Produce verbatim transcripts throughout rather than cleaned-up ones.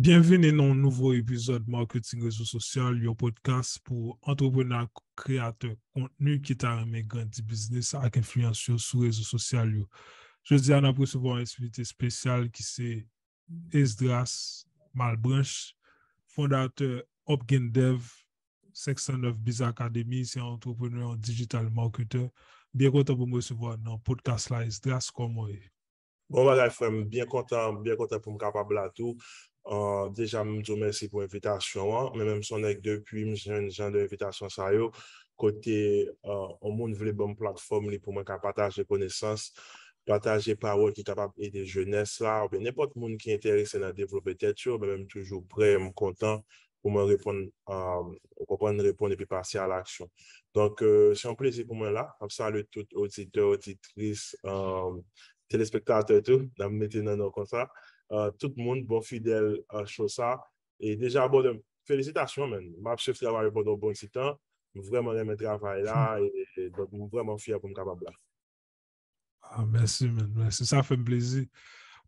Byenvini nan yon nouvo epizòd Marketing Rezo Sosyal, yon podcast pou antreprenè ak kreyatè kontni ki ta renmen grandi biznis ak enfliyans yo sou rezo sosyal yo. Jodi a, n ap resevwa yon envite espesyal ki se Esdras Malbranche, fondatè Up Gain Dev, senk san nèf Biz Academy, se yon antreprenè, yon digital marketer. Byen kontan pou m resevwa nan podcast la, Esdras, kòman w ye? Bon bagay, frè m, byen kontan, byen kontan pou m kapab la tou. Uh, deja, m di w mèsi pou envitasyon an. Mwen menm se yon nèg depi m jwenn jan de envitasyon sa yo, kote uh, yon moun vle ban m platfòm li pou mwen ka pataje konesans, pataje pawòl ki kapab ede jenès la, oubyen nenpòt moun ki enterese nan devlope tèt yo, mwen menm toujou prè, m kontan pou mwen reponn, um, ou konprann, reponn epi pase a laksyon. Donk, uh, se yon plezi pou mwen la. M ap salye tout oditè, oditris, um, telespektatè tou, n ap mete nan non konsa. Uh, tout moun, bon fidèl uh, show sa. E deja, bon, felisitasyon, man. M ap swiv travay ou pandan yon bon ti tan. M vrèman renmen travay la. E, e, donk, m vrèman fyè pou m kapab la. Ah, mèsi, man. Mèsi. Sa fè m plezi.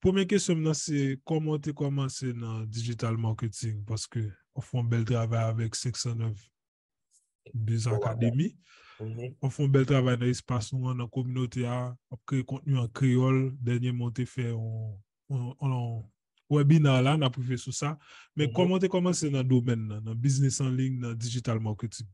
Premye kesyon m nan se, kòman w te kòmanse nan digital marketing? Paske w fè yon bèl travay avèk senk san nèf Biz Academy. Ou fè yon bèl travay nan espas nou an, nan kominote a, ap kreye kontni an kreyòl. Dènyèman, ou te fè yon, yon, yon webina la, n ap rive sou sa. Men kòman w te kòmanse nan domèn nan, nan biznis an liy, nan digital marketing?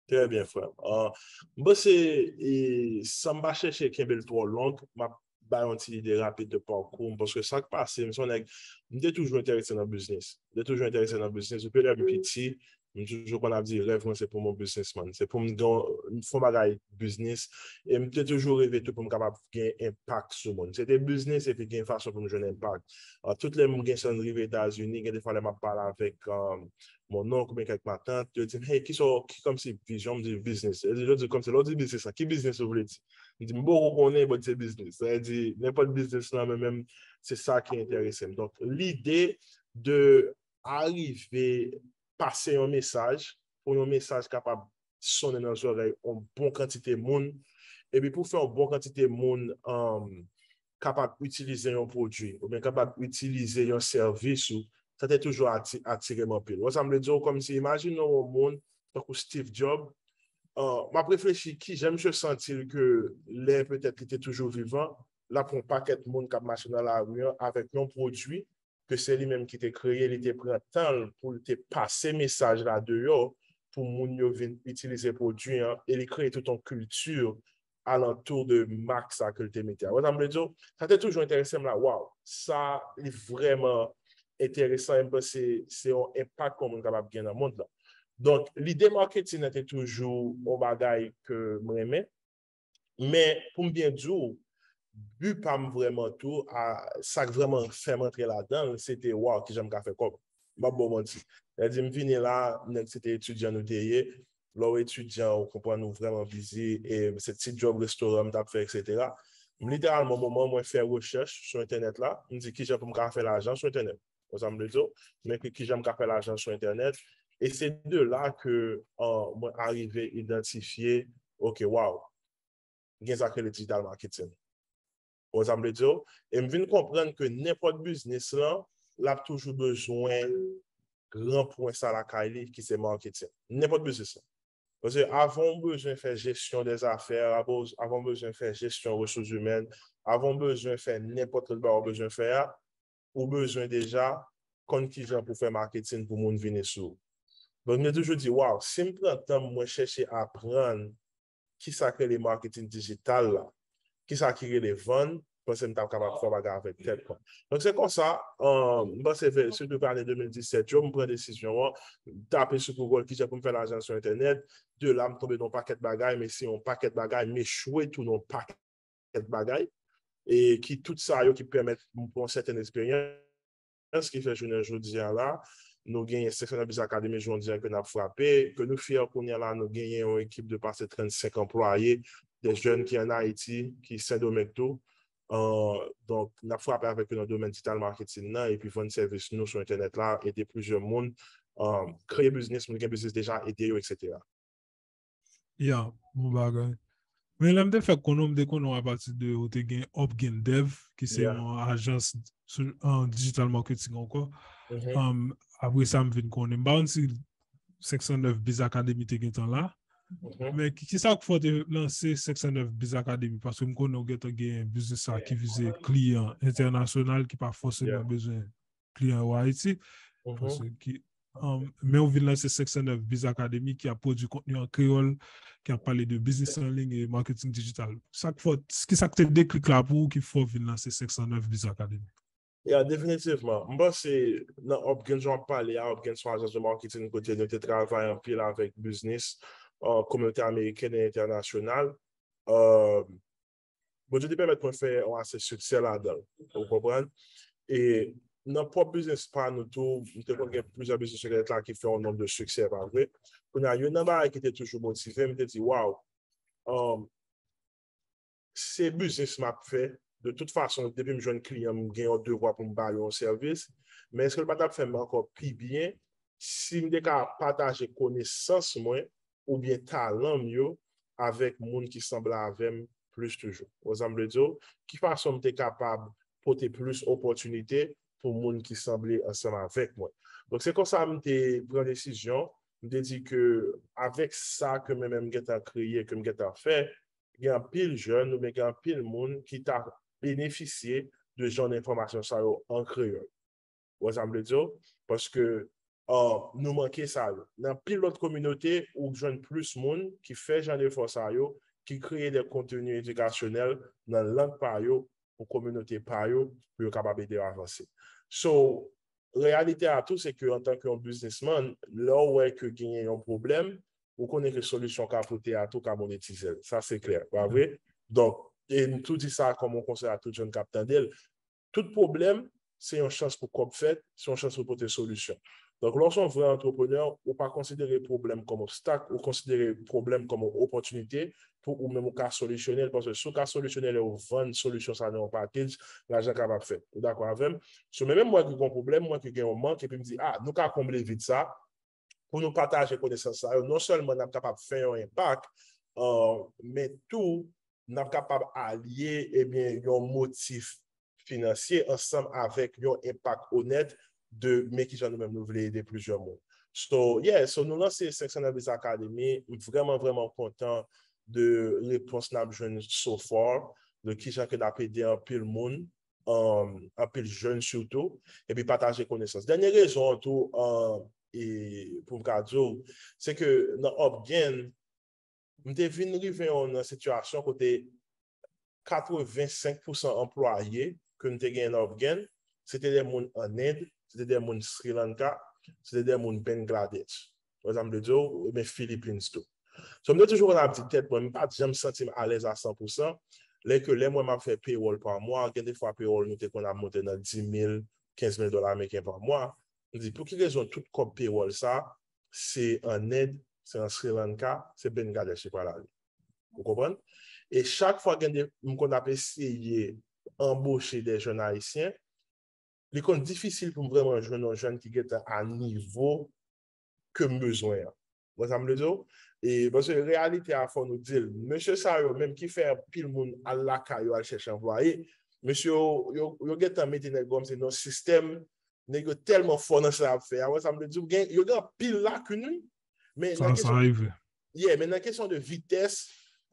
Trè byen, frè m. Uh, m panse, e, san m pa chèche kenbe l twò long, m ap bay yon ti ide rapid de pakou m, paske sa k pase, m se yon nèg, m te toujou enterese nan biznis. M te toujou enterese nan biznis. Depi lè m piti, m toujou konn ap di, rèv mwen se pou m yon biznismann. Se pou m gen, m fè yon bagay biznis. E m te toujou reve tou pou m kapab gen enpak sou moun. Se te biznis epi gen fason pou m jwenn enpak. Uh, tout lè m gen chans rive Etazini, gen de fwa lè m ap pale avèk, um, mon onk oubyen kèk matant, yo di m, hey, ki sa w, ki kòmsi vizyon? M di, biznis. Yo di, yo di kòmsi, lè w di biznis la, ki biznis ou vle di? M di, m poko konnen, but se biznis. Sa vle di, nenpòt biznis lan, men menm, se sa ki enterese m. Donk, lide de arive pase yon mesaj, pou yon mesaj kapab sonnen nan zòrèy yon bon kantite moun, epi pou fè yon bon kantite moun, um, kapab itilize yon pwodui, oubyen kapab itilize yon sèvis ou, sa te toujou ati-, atire m anpil. Wè sa m vle di w, kòmsi imajine w yon moun tankou Steve Jobs, uh, m ap reflechi kijan misye santi l ke lè petèt li te toujou vivan, l ap yon pakèt moun k ap mache nan lari an avèk yon pwodui ke se li menm ki te kreye, li te pran tan l pou l te pase mesaj la deyò pou moun yo vin itilize pwodui an, e li kreye tout yon kilti alantou de mak sa ke l te mete a. Wè sa m vle di w? Sa te toujou enterese m la, waw, sa li vrèman enteresan, e m panse se yon enpak yon moun kapab gen nan mond lan. Donk, lide marketing nan te toujou yon bagay ke m renmen, men pou m byen di w, bi pa m vrèman tou, a, sa k vrèman fè m antre ladan l, se te, waw, kijan m ka fè kòb. M ap ba w manti. Lè di m vini la, nèg se te etidyan nou te ye, lè w etidyan, ou konprann ou vrèman bizi, e se ti djòb restoran m t ap fè, etsetera. M literalman, moman mwen fè rechèch sou entènèt la, m di kijan pou m ka fè lajan sou entènèt. Wè sa m vle di w? M ekri kijan m ka fè lajan sou entènèt. E se de la ke, uh, mwen arive idantifye, ok, waw, gen sa k rele digital marketing. Wè sa m vle di w? E m vin konprann ke nenpòt biznis lan, l ap toujou bezwen gran pwen sa lakay li, ki se marketing. Nenpòt biznis lan. Paske avan w bezwen fè jesyon dè zafè, avan w bezwen fè jesyon resous imèn, avan w bezwen fè nenpòt lòt bagay w bezwen fè a, ou bezwen deja konn kijan pou fè marketing pou moun vini sou ou. Donk, mwen toujou di, waw, si m pran tan m, mwen chèche aprann kisa k rele marketing digital la, kisa ki rele vann, m panse m t ap kapab fè yon bagay avèk tèt mwen. Donk, se konsa, uh, m panse, sitou ane de mil disèt yo, m pran desizyon an, m tape sou Google kijan pou m fè lajan sou entènèt. De la, m tonbe nan yon pakèt bagay, m eseye yon pakèt bagay, m echwe tou nan yon pakèt bagay, e ki tout sa yo ki pèmèt m pran yon sètèn eksperyans, ki fè jounen jodi a la, nou genyen Senk san nèf Biz Academy jodi a ke n ap frape, ke nou fyè kounye a la, nou genyen yon ekip de pase trannsenk anplwaye, de jèn ki ann Ayiti, ki Sendomeng tou. Uh, donk, n ap frape avèk yo nan domèn digital marketing nan, epi vann sèvis nou sou entènèt la, ede plizyè moun, uh, kreye biznis, moun gen biznis deja, ede yo, etsetera. Ya, bon bagay. Men lè m te fèk konnen w, m te konnen w apati de, ou te gen Up Gain Dev, ki se yon ajans sou, an digital marketing ankò. Um, apre sa, m vin konnen. M pa konn si senk san nèf Biz Academy te gentan la. Men ki, ki sa k fè w te lanse senk san nèf Biz Academy? Paske m konnen w gentan gen biznis sa ki vize kliyan entènasyonal ki pa fòseman bezwen kliyan yo Ayiti. Paske ki, um, men w vin lanse senk san nèf Biz Academy ki ap pwodui kontni an kreyòl, ki ap pale de biznis an liy e maketing dijital. Sa k fè, ki sa k te deklik la pou ou ki fè w vin lanse senk san nèf Biz Academy? Ya, definitivman. M panse nan Upgain, jan w ap pale a, Upgain se yon ajans de marketing kote nou te travay anpil avèk biznis, uh, kominote ameriken e entènasyonal. Uh, Bondye te pèmèt mwen fè yon ase siksè ladan l. Ou konprann? E nan pwòp biznis pa nou tou, m te konn gen plizyè biznis sekrè la ki fè yon nonb de siksè, pa vre? Kounye a, youn nan bagay ki te toujou motive m, m te di, waw, um, se biznis m ap fè. De tout fason, depi m jwenn kliyan, m gen yon devwa pou m ba yo yon sèvis. Men èske l pa t ap fè m ankò pi byen si m te ka pataje konesans mwen oubyen talan m yo avèk moun ki sanble avè m plis toujou? Ou sa m vle di w? Ki fason m te kapab pote plis opòtinite pou moun ki sanble ansanm avèk mwen? Donk, se konsa m te pran desizyon, m te di ke avèk sa ke mwen menm m gentan kreye, ke m gentan fè, gen anpil jèn oubyen gen anpil moun ki ta benefisye de jan de enfòmasyon sa yo an kreyòl. Ou wè sa m vle di w? Paske uh, nou manke sa yo. Nan pil lòt kominote, ou jwenn plis moun ki fè jan de efò sa yo, ki kreye de konteni edikasyonèl nan lang pa yo, pou kominote pa yo, pou yo kapab ede yo avanse. So, reyalite a tou, se ke antanke yon biznismann, lè w wè ke genyen yon pwoblèm, ou konnen ke solisyon w ka pote a tou ka monetize l. Sa se klè, pa vre? Donk, e m tou di sa kòm yon konsèy a tout jèn k ap tande l. Tout pwoblèm, se yon chans pou kòb fèt, se yon chans pou pote solisyon. Donk, lè w se yon vrè antreprenè, ou pa konsidere pwoblèm kòm obstak, ou konsidere pwoblèm kòm yon opòtinite pou ou menm ou ka solisyone l, paske si w ka solisyone l e ou vann solisyon sa nan yon package, lajan kapab fèt. Ou dakò avè m? So, men menm mwen ki gen yon pwoblèm, mwen ki gen yon mank, epi m di, ah, nou ka konble vid sa, pou nou pataje konesans sa yo, non sèlman n ap kapab fè yon enpak, uh, men tou n ap kapab alye, ebyen, yon motif finansye ansanm avèk yon enpak onèt de men kijan nou menm nou vle ede plizyè moun. So, yeah, so nou lanse senk san nèf Biz Academy. M vrèman, vrèman kontan de repons n ap jwenn so far, de kijan ke n ap ede anpil moun, um, anpil jèn sitou, epi pataje konesans. Dènye rezon an tou, um, e pou m ka di w, se ke nan Upgain, m te vin rive yon nan sitiyasyon kote katrevensenk pousan anplwaye ke m te genyen nan Upgain, se te de moun an End, se te de moun Sri Lanka, se te de moun Bangladesh. Ou wè sa m vle di w, oubyen Philippines tou. So, m te toujou konn ap di tèt mwen, m pa t janm santi m alèz a san pousan. Lè ke lè mwen m ap fè pewòl pa mwa, gen de fwa pewòl nou te konn ap monte nan dis mil, kenz mil dola ameriken pa mwa. M di, pou ki rezon tout kòb pewòl sa, se an End, se an Sri Lanka, se Bangladesh ki pral ale? Ou konprann? E chak fwa gen de, m konn ap eseye anboche de jèn ayisyen, li konn difisil pou m vrèman jwenn yon jèn ki gentan a nivo ke m bezwen an. Ou wè sa m vle di w? E paske reyalite a, fò nou di l, mesye sa yo menm ki fè anpil moun al lakay yo al chèche anplwaye, mesye yo, yo, yo gentan mete nèg yo kòmsi nan sistèm, nèg yo tèlman fò nan sa y ap fè a. Ou wè sa m vle di w? Gen, yo gen anpil lakin, wi. Men nan kesyon, yeah, men nan kesyon de vitès,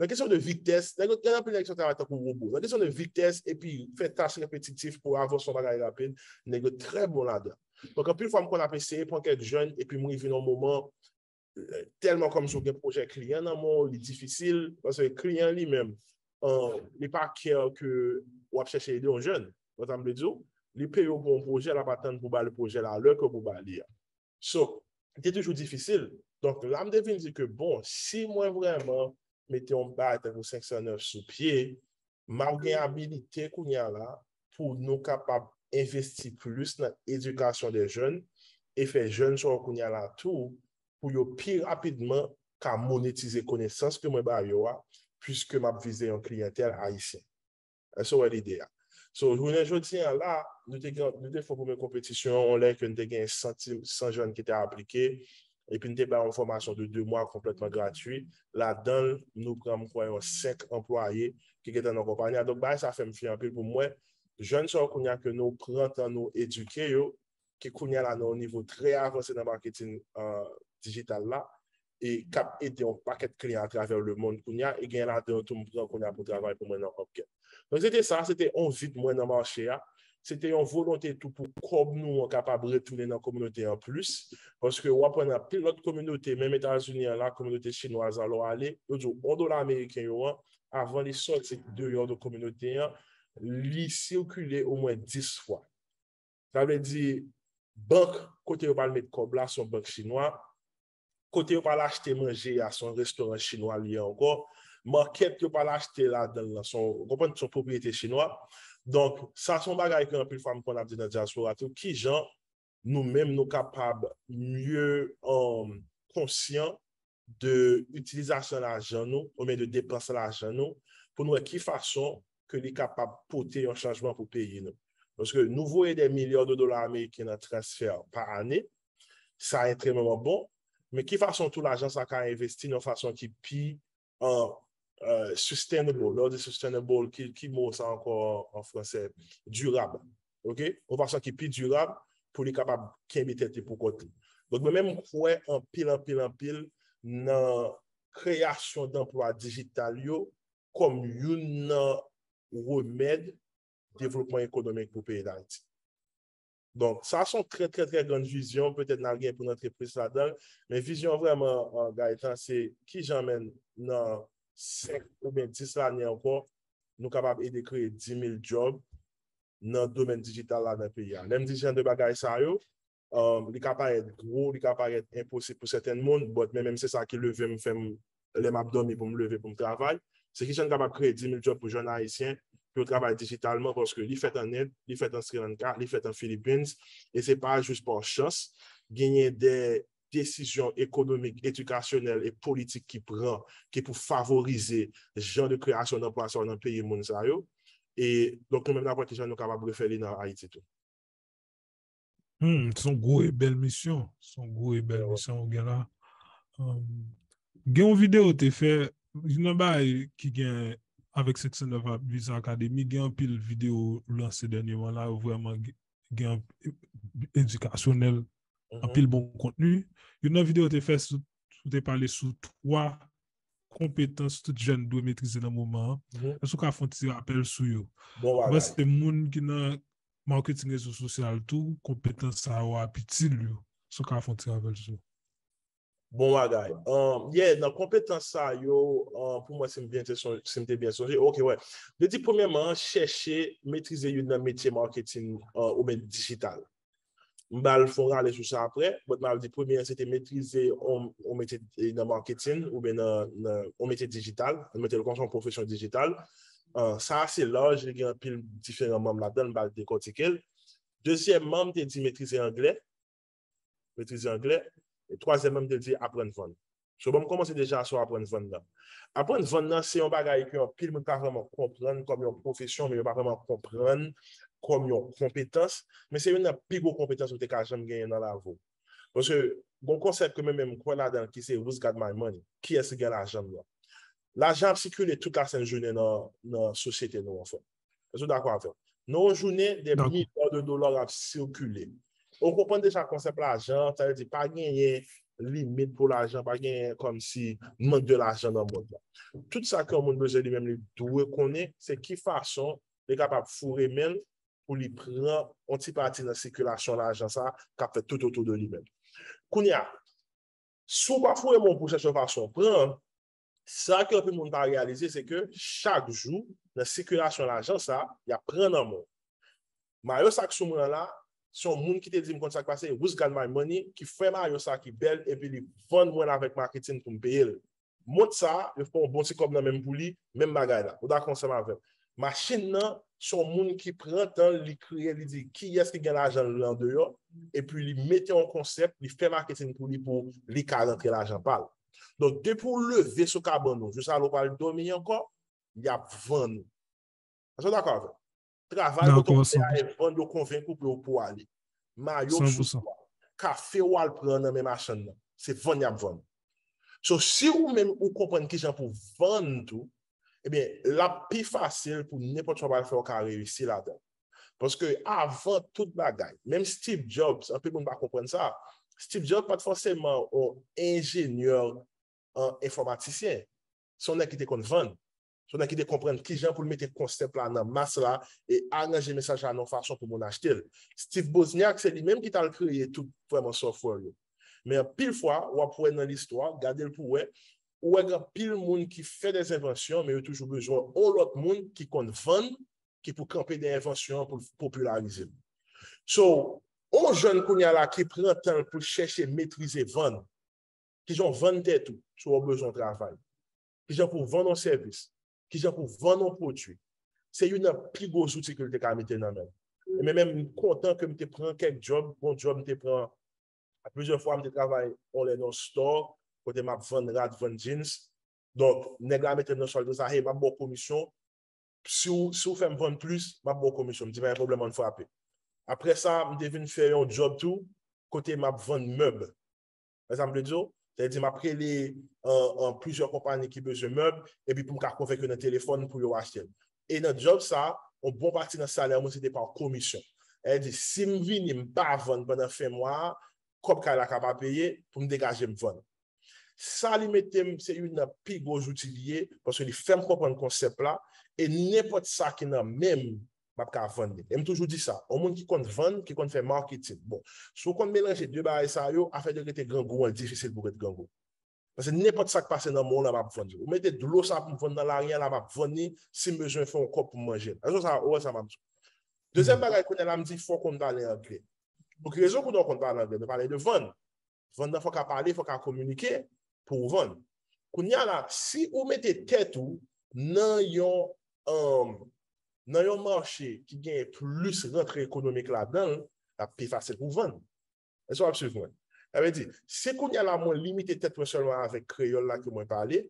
nan kesyon de vitès, nèg yo, gen anpil nèg ki travay tankou wobo. Nan kesyon de vitès epi fè tach repetitif pou avanse yon bagay rapid, nèg yo trè bon ladan. Donk, anpil fwa, m konn ap eseye pran kèk jèn, epi m rive nan yon moman, tèlman kòmsi w gen pwojè kliyan nan men w, li difisil, paske kliyan li menm, uh, li pa care ke w ap chèche ede yon jèn. Ou wè sa m vle di w? Li peye w pou yon pwojè, l ap atann pou w ba li pwojè la lè ke w pou ba li a. So, li te toujou difisil. Donk, la m te vin di ke, bon, si mwen vrèman mete yon bagay tankou senk san nèf sou pye, m ap gen abilite kounye a la pou nou kapab envesti plis nan edikasyon de jèn e fè jèn sa yo kounye a la tou pou yo pi rapidman ka monetize konesans ke mwen ba yo a, piske m ap vize yon kliyantèl ayisyen. Èske w wè lide a? So, jounen jodi a la, nou te gen, nou te fè premye konpetisyon an, yon lè ke nou te gen san ti, san jèn ki te aplike, epi nou te bay yon fòmasyon de de mwa konplètman gratui. Ladan l, nou pran, m kwè, yon senk anplwaye ki gentan nan konpayi a. Donk, bagay sa fè m fyè anpil pou m wè jèn sa yo kounye a ke nou pran tan nou edike yo, ki kounye a la nan yon nivo trè avanse nan maketin dijital la, e k ap ede yon pakèt kliyan atravè lemonn kounye a, e gen ladan yo tou m pran kounye a pou travay pou mwen nan Upget. Donk, se te sa, se te yon vit mwen nan mache a. Se te yon volonte tou pou kòb nou an kapab retounen nan kominote an plis. Paske w ap wè nan anpil lòt kominote, menm Etazini an la, kominote chinwaz an, lè w ale, yo di w yon dola ameriken yo an, avan li sòti deyò de kominote an, li sikile omwen dis fwa. Sa vle di, bank kote yo pral met kòb la, se yon bank chinwa. Kote yo pral achte manje a, se yon restoran chinwa li ye ankò. Makèt yo pral achte ladan l lan, se yon, ou konprann, se yon pwopriyete chinwa. Donk, sa se yon bagay ke anpil fwa m konn ap di nan dyaspora tou, kijan nou menm nou kapab mye, um, konsyan de itilizasyon lajan nou, oubyen de depans lajan nou, pou nou wè ki fason ke li kapab pote yon chanjman pou peyi nou. Paske nou voye dè milya de dola ameriken an transfè pa ane, sa ekstrèmman bon, men ki fason tou lajan sa ka envesti nan yon fason ki pi, uh, uh, sustainable, lè w di sustainable, ki, ki mo sa ankò an fransè? Dirab. Ok? Yon fason ki pi dirab pou li kapab kenbe tèt li pou kont li. Donk, mwen menm, m kwè anpil, anpil, anpil nan kreyasyon danplwa dijital yo kòm youn nan remèd devlopman ekonomik pou peyi Dayiti. Donk, sa se yon trè, trè, trè grann vizyon, petèt n a gen pou n antre plis ladan l, men vizyon vrèman, uh, Gaëtan, se kijan menm nan senk oubyen dis lane ankò, nou kapab ede kreye dis mil djòb nan domèn dijital la nan peyi a. Lè m di jan de bagay sa yo, um, li ka parèt gwo, li ka parèt enposib pou sèten moun, but men menm se sa ki leve m, fè m, lè m ap dòmi pou m leve pou m travay. Se kijan n kapab kreye dis mil djòb pou jèn ayisyen, pou yo travay dijitalman, paske li fèt an End, li fèt an Sri Lanka, li fèt an Philippines, e se pa jis pa chans, genyen de desizyon ekonomik, edikasyonèl e politik ki pran, ki pou favorize jan de kreyasyon danplwa sa yo nan peyi moun sa yo. E, donk, nou menm n ap wè kijan nou kapab refè li nan Ayiti tou. Hmm, se yon gwo e bèl misyon. Se yon gwo e bèl misyon ou gen la. Um, gen yon videyo ou te fè, youn nan bagay ki gen avèk Six and Five Visa Academy, gen anpil videyo ou lanse dènyèman la, yo vrèman gen edikasyonèl, anpil bon kontni. Youn nan videyo ou te fè, ou te pale sou twa konpetans tout jèn dwe metrize nan moman an. Èske ou ka fè yon ti rapèl sou yo? Mwen panse moun ki nan maketin rezo sosyal tou, konpetans sa yo ap itil yo. Èske ou ka fè yon ti rapèl sou yo? Bon bagay. Um, yeah, nan konpetans sa yo, um, pou mwen, si m byen te sonje, si m te byen sonje, ok, wè. Yo di, premyèman, chèche metrize youn nan metye maketin, uh, oubyen dijital. M pral fè yon rale sou sa apre, but m ap di premye an se te metrize yon, yon metye nan maketin oubyen nan, nan yon metye dijital, nou mete l konsa, yon pwofesyon dijital. Uh, sa ase laj, li gen anpil diferan manm ladan l, m pral dekòtike l. Dezyèmman, m te di metrize anglè. Metrize anglè. E twazyèmman, m te di aprann vann. So, ban m kòmanse deja sou aprann vann nan. Aprann vann nan, se yon bagay ke anpil moun pa vrèman konprann kòm yon pwofesyon, men yo pa vrèman konprann kòm yon konpetans. Men se youn nan pi gwo konpetans ou te ka janm genyen nan lavi w. Paske, gon konsèp ke mwen menm m kwè ladan l ki se who's got my money? Kiyès ki gen lajan m nan? Lajan ap sikile tout lasent jounen nan, nan sosyete nou, anfen. Èske w dakò avè m? Nan yon jounen, dè milya de dola ap sikile. Ou konprann deja konsèp lajan, sa vle di pa genyen limit pou lajan, pa genyen kòmsi mank de lajan nan mond lan. Tout sa ke yon moun bezwen li menm li dwe konnen, se ki fason li kapab foure men l pou li pran yon ti pati nan sikilasyon lajan sa k ap fèt tout otou de li menm. Kounye a, si w pa foure men w pou chèche yon fason pran, sa ke anpil moun pa reyalize, se ke chak jou, nan sikilasyon lajan sa, y ap pran nan men w. Mayo sa k sou mwen an la, se yon moun ki te di m konn sa k pase, who's got my money, ki fè mayo sa ki bèl, epi li vann mwen l avèk maketin pou m peye l. Mont sa, yo fè yon bon ti kòb nan men m pou li, menm bagay la. Ou dakò ansanm avè m? Machin nan, se yon moun ki pran tan l, li kreye, li di kiyès ki gen lajan l andeyò, epi li mete yon konsèp, li fè maketin pou li, pou li ka rantre lajan pa l. Donk, depi w leve sou kabann ou, jiska lè w pral dòmi ankò, y ap vann ou. Èske w dakò avè m? Travay kote w fè a e vann yo konvenk ou pou yo pou ale. Mayo k sou kò a. Kafe w al pran nan men machann nan. Se vann y ap vann. So, si ou menm ou konprann kijan pou vann tou, ebyen, l ap pi fasil pou nenpòt sa w pral fè w ka reyisi ladan l. Paske avan tout bagay, menm Steve Jobs, anpil moun pa konprann sa, Steve Jobs pa t fòseman yon enjenyè, yon enfòmatisyen. Se yon nèg ki te konn vann. Se yon nèg ki te konprann kijan pou l mete konsèp la nan mas la e aranje mesaj la nan yon fason pou moun achte l. Steve Wozniak, se li menm ki t al kreye tout vrèman software yo. Men anpil fwa, w ap wè nan listwa, gade l pou wè, ou wè gen anpil moun ki fè de envansyon, men yo toujou bezwen yon lòt moun ki konn vann, ki pou kanpe dèyè envansyon an pou l popilarize l. So, yon jèn kounye a la ki pran tan l pou l chèche metrize vann, kijan w vann tèt ou si w bezwen yon travay, kijan pou w vann yon sèvis, kijan pou w vann yon pwodui. Se youn nan pi gwo zouti ke l te ka mete nan men l. E men menm m kontan ke m te pran kèk djòb, bon djòb m te pran, plizyè fwa m te travay yon lè nan yon store, kote m ap vann rad, vann jeans. Donk, nèg la mete m nan sòl konsa, hey, m ap ba w komisyon, si w, si w fè m vann plis, m ap ba w komisyon. M di, pa gen pwoblèm, ann frape. Apre sa, m te vin fè yon djòb tou, kote m ap vann mèb. Wè sa m vle di w? Sa vle di, m ap rele an, an plizyè konpayi ki bezwen mèb, epi pou m ka konvenk yo nan telefòn pou yo achte l. E nan djòb sa, yon bon pati nan salè mwen, se te pa komisyon. Sa vle di, si m vini, m pa vann pandan fen mwa a, kòb kay la ka pa peye, pou m degaje m vann. Sa li mete m, se youn nan pi gwo zouti li ye, paske li fè m konprann konsèp la, e nenpòt sa ki nan men m, m ap ka vann li. E m toujou di sa, yon moun ki konn vann, ki konn fè maketing. Bon, si w konn melanje de bagay sa yo, afè de rete grangou an, li difisil pou w ret grangou. Paske nenpòt sa k pase nan men w la, m ap vann li. Ou mete dlo sa pou m vann nan lari a la, m ap vann li, si m bezwen fè yon kòb pou m manje l. Èske sa, ou wè sa m ap di w? Dezyèm bagay, kounye a la, m di, fò w konn pale anglè. Pou ki rezon kounye a w konn pale anglè? Nou pale de vann. Vann nan fò w ka pale, fò w ka kominike pou w vann. Kounye a la, si ou mete tèt ou nan yon, um, nan yon mache ki gen plis rantre ekonomik ladan l, l ap pi fasil pou w vann. Èske w ap swiv mwen? Sa vle di, si kounye a la mwen limite tèt mwen sèlman avèk kreyòl la ke mwen pale,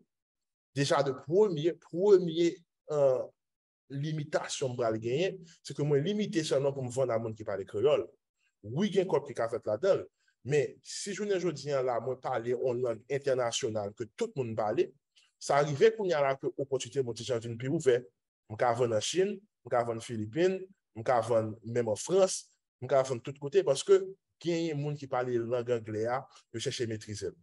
deja de premye, premye, uh, limitasyon m pral genyen, se ke mwen limite sèlman pou m vann a moun ki pale kreyòl. Wi, gen kòb ki ka fèt ladan l, men si jounen jodi a la, mwen pale yon lang entènasyonal ke tout moun pale, sa rive kounye a la ke opòtinite mwen ti jan vin pi ouvè. M ka vann an Chin, m ka vann Filipin, m ka vann menm an Frans, m ka vann tout kote, paske genyen moun ki pale lang anglè a, yo chèche metrize l.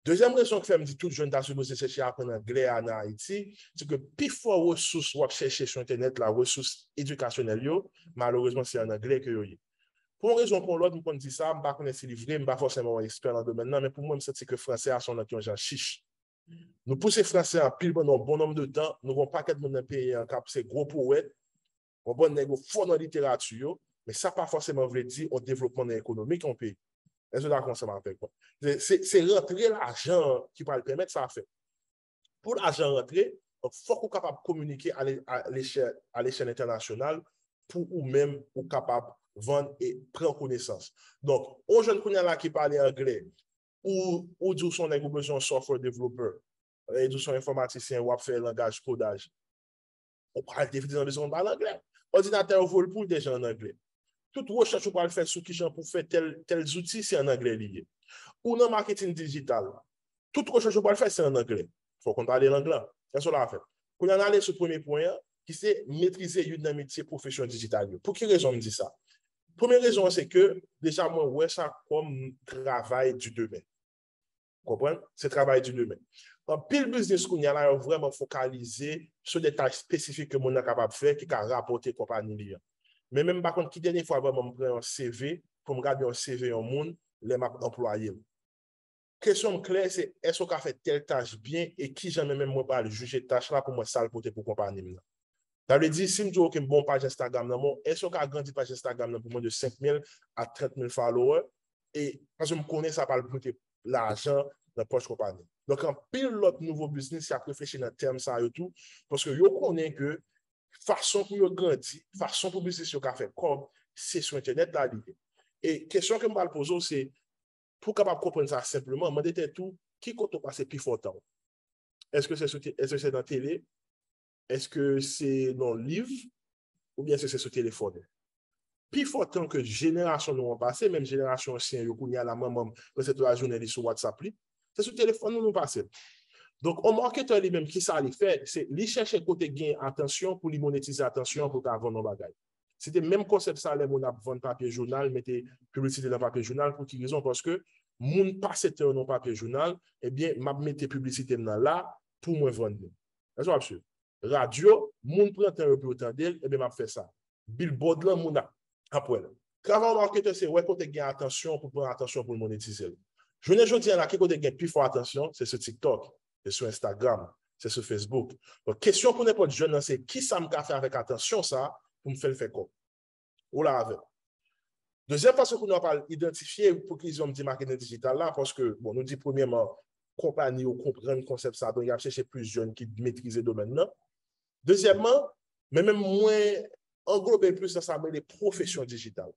Dezyèm rezon ki fè m di tout jèn ta sipoze chèche aprann anglè a nan Ayiti, se ke pifò resous w ap chèche sou entènèt la, resous edikasyonèl yo, malerezman, se an anglè ke yo ye. Pou yon rezon pou yon lòt, m konn di sa, m pa konnen si li vre, m pa fòseman yon ekspè nan domèn nan, men pou mwen, m santi ke fransè a se yon lang ki yon jan chich. Nou pouse fransè anpil pandan yon bon nonb de tan, nou gen yon pakèt moun nan peyi an k ap se gwo powèt, yon bann nèg yo fò nan literati yo, men sa pa fòseman vle di yon devlopman nan ekonomik yon peyi. Èske w dakò ansanm avèk mwen? Se, se, se rantre lajan an ki pral pèmèt sa fèt. Pou lajan rantre, donk, fòk ou kapab kominike a le-, a lechèl, a lechèl entènasyonal pou ou menm ou kapab vann e pran konesans. Donk, yon jèn kounye a la ki pale anglè, ou, ou di w se yon nèg ou bezwen yon software developer, e di w se yon enfòmatisyen, w ap fè langaj kodaj. Ou pral definitiveman bezwen pale anglè. Òdinatè yo voye l pou l deja an anglè. Tout rechèch ou pral fè sou kijan pou fè tèl, tèl zouti, se an anglè li ye. Ou nan maketing dijital. Tout rechèch ou pral fè, se an anglè. Fò w konn pale lang lan. Èske w la avè m? Kounye a n ale sou premye pwen an, ki se metrize youn nan metye pwofesyon dijital yo. Pou ki rezon m di sa? Premye rezon an se ke deja mwen wè sa kòm travay di demen. Konprann? Se travay di demen. Anpil biznis kounye a la, yo vrèman fokalize sou de tach espesifik ke moun nan kapab fè ki ka rapòte konpayi li an. Men menm m pa konn ki dènye fwa vrèman m pran yon C V pou m gade yon C V yon moun lè m ap anplwaye l. Kesyon m klè, se èske w ka fè tèl tach byen e kijan mwen menm mwen pral jije tach la pou m wè sa l pote pou konpayi m nan. Sa vle di, si m di w, oke, m ba w paj Instagram nan, bon, èske w ka grandi paj Instagram nan pou mwen de senk mil a trant mil follower? E, paske m konnen sa pral pote lajan nan pòch konpayi. Donk, anpil lòt nouvo biznis, y ap reflechi nan tèm sa yo tou, paske yo konnen ke fason pou yo grandi, fason pou biznis yo ka fè kòb, se sou entènèt la li ye. E kesyon ke m pral poze w, se, pou w kapab konprann sa senpleman, mande tèt ou, ki kote w pase pifò tan w? Èske se sou te-, èske se nan tele? Èske se nan liv? Oubyen èske se sou telefòn ou? Pifò tan ke jenerasyon nou an pase, menm jenerasyon ansyen yo kounye a la, manman m, prensip tout lajounen li sou WhatsApp li, se sou telefòn nou nou pase l. Donk, yon marketer li menm, ki sa li fè? Se li chèche kote gen atansyon pou li monetize atansyon an pou l ka vann yon bagay. Se te menm konsèp sa lè moun ap vann papye jounal, mete piblisite nan papye jounal. Pou ki rezon? Paske moun pase tan yo nan papye jounal, ebyen, m ap mete piblisite m nan la pou mwen vann li. Èske w ap swiv? Radyo, moun pran tan yo pou yo tande l, ebyen, m ap fè sa. Billboard lan, moun ap, ap wè l. Travay yon maketè, se wè kote gen atansyon pou pran atansyon pou l monetize l. Jounen jodi a la, ki kote gen pi fò atansyon? Se sou TikTok, se sou Instagram, se sou Facebook. Donk, kesyon pou nenpòt jèn nan, se kisa m ka fè avèk atansyon sa pou m fè l fè kòb? Ou la avè m? Dezyèm fason pou nou pral idantifye pou ki rezon m di maketin dijital la, paske, bon, nou di premyèman, konpayi yo konprann konsèp sa, donk y ap chèche plis jèn ki metrize domèn nan. Dezyèmman, men menm mwen anglobe l plis nan sa m rele pwofesyon dijital.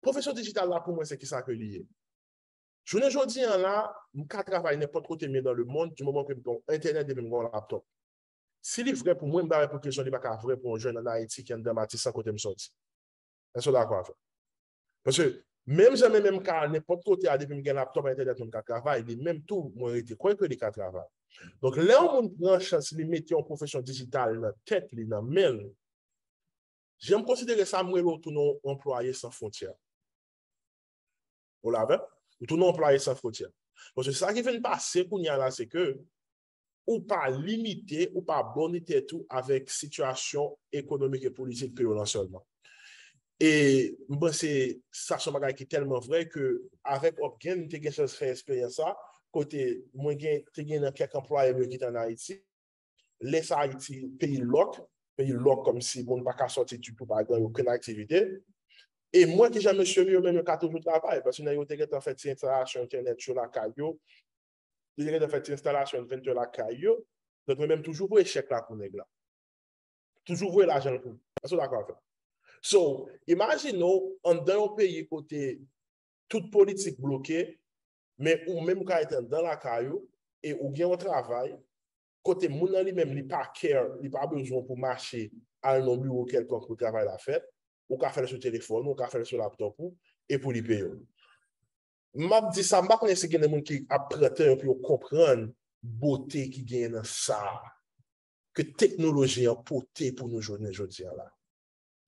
Pwofesyon dijital la, pou mwen, se kisa ke li ye. Jounen jodi a la, m ka travay nenpòt kote m ye dans le monde, du moment ke m gen yon entènèt epi m gen yon laptop. Si li vrè pou mwen, m pa wè pou ki rezon li pa ka vrè pou yon jèn ann Ayiti ki anndan Matisan kote m sòti. Èske w dakò avè m? Paske menm jan men menm ka al nenpòt kote a, depi m gen laptop, entènèt, mwen m ka travay, li menm tou, mwen rete kwè ke li ka travay. Donk, lè yon moun pran chans, li mete yon pwofesyon dijital nan tèt li, nan men l, jan m konsidere sa, m rele w tounen yon anplwaye san fwontyè. Ou la avè m? Ou tounen yon anplwaye san fwontyè. Paske sa ki vin pase kounye a la, se ke ou pa limite, ou pa bòne tèt ou avèk sitiyasyon ekonomik e politik peyi w lan sèlman. E m panse sa se yon bagay ki tèlman vrè ke avèk Opgen, m te gen chans fè eksperyans sa, kote mwen gen, te gen nan kèk anplwaye m yo ki te ann Ayiti. Lè sa Ayiti, peyi lòk, peyi lòk kòmsi moun pa ka sòti ditou, pa gen okenn aktivite. E mwen ki jan mesye m yo menm yo ka toujou travay, paske nèg yo te gentan fè ti enstalasyon entènèt yo lakay yo, yo te gentan fè ti enstalasyon enventè lakay yo. Donk, mwen menm toujou voye chèk la pou nèg la. Toujou voye lajan l pou li. Èske w dakò avè m? So, imajine w, anndan yon peyi kote tout politik bloke, men ou menm ou ka rete anndan lakay ou, e ou gen yon travay, kote moun nan li menm, li pa care, li pa bezwen pou mache al nan biwo kèlkonk pou travay la fèt, ou ka fè l sou telefòn ou, ou ka fè l sou laptop ou, e pou li peye w. M ap di sa, m pa konnen si gen de moun ki ap pran tan yo pou yo konprann bote ki genyen nan sa ke teknoloji an pote pou nou jounen jodi a la.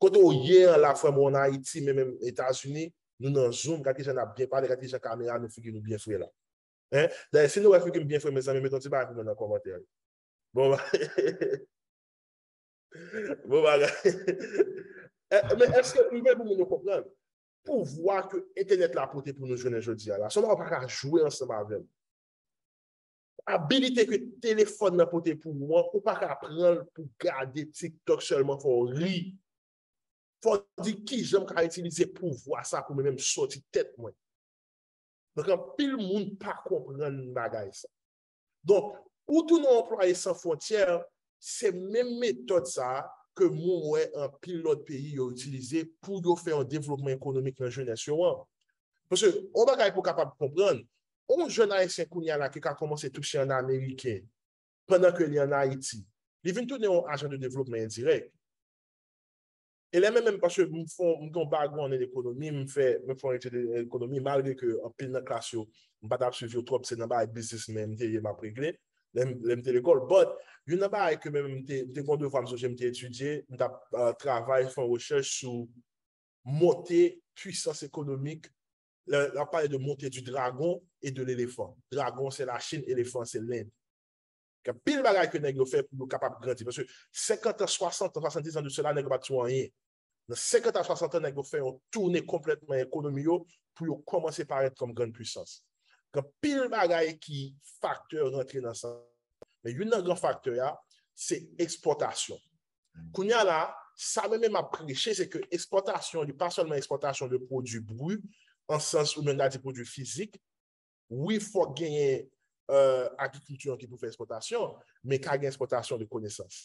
Kote w ye an la, frè m, ou ann Ayiti, men menm Etazini, nou nan Zoom, gad kijan n ap byen pale, gad kijan kamera nou, figi nou byen fre la. Hein? Dayè, si nou wè figi m byen fre, mezanmi, mete yon ti bagay pou mwen nan kòmantè yo. Bon, bon bagay. Eh, men èske m vle pou moun yo konprann pouvwa ke entènèt la pote pou nou jounen jodi a la? Se yon bagay ou pa ka jwe ansanm avè l. Abilite ke telefòn nan pote pou ou an, ou pa ka pran l pou gade TikTok sèlman, fò w ri. Fò w di kijan m ka itilize pouvwa sa pou mwen menm soti tèt mwen. Donk, anpil moun pa konprann bagay sa. Donk, ou tounen yon anplwaye san fwontyè, se menm metòd sa a ke mwen wè anpil lòt peyi yo itilize pou yo fè yon devlopman ekonomik nan jenès yo an. Paske, yon bagay pou w kapab konprann, yon jèn ayisyen kounye a la ki ka kòmanse touche an ameriken, pandan ke li an Ayiti, li vin tounen yon ajan de devlopman endirèk. E lè menm, menm paske m fè, m gen yon background an ekonomi, m fè, m fè yon etid ekonomi, malgre ke anpil nan klas yo, m pa t ap swiv yo twòp, se nan bagay biznis men m te ye, m ap regle, lè m, lè m te lekòl. But, youn nan bagay ke menm m te, m te gen yon devwa, m sonje m te etidye, m t ap, euh, travay, fè yon rechèch sou monte pwisans ekonomik. Lè, lè w ap pale de montée du dragon et de l'éléphant. Dragon, se Lachin, elefan, se Lend. Gen anpil bagay ke nèg yo fè pou yo kapab grandi. Paske senkant an, swasant an, swasanndis an de sela, nèg yo pa t sou anyen. Nan senkant a swasant an, nèg yo fè yon tounen konplètman ekonomi yo pou yo kòmanse parèt kòm grann pwisans. Gen anpil bagay ki faktè rantre nan sa. Men youn nan gran faktè a, se ekspòtasyon. Kounye a la, sa mwen menm m ap preche, se ke ekspòtasyon, li pa sèlman ekspòtasyon de pwodui bri, an sans ou menm ta di pwodui fizik. Wi, fòk genyen, euh, agrikilti an ki pou fè ekspòtasyon, men ka gen ekspòtasyon de konesans.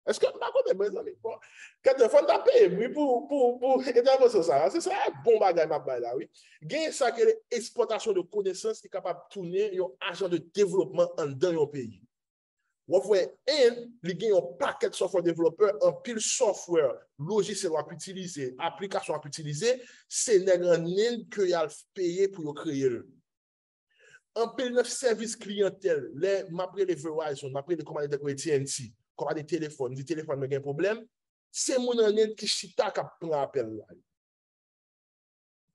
Èske m pa konnen, mezanmi? Bon, kèt fò n ta peye m, wi, pou, pou, pou entèvansyon sa a. Se sa, bon bagay m ap bay la, wi. Gen sa ke le ekspòtasyon de konesans ki kapab tounen yon ajan de devlopman anndan yon peyi. W ap wè, End, li gen yon pakèt software developer, anpil software, lojisyèl w ap itilize, aplikasyon w ap itilize, se nèg an End ke y al peye pou yo kreye l. Anpil nan sèvis kliyantèl, lè m ap rele Verizon, m ap rele konpayi tankou A T and T, konpayi telefòn, m di telefòn mwen gen pwoblèm, Se moun an End ki chita k ap pran apèl la.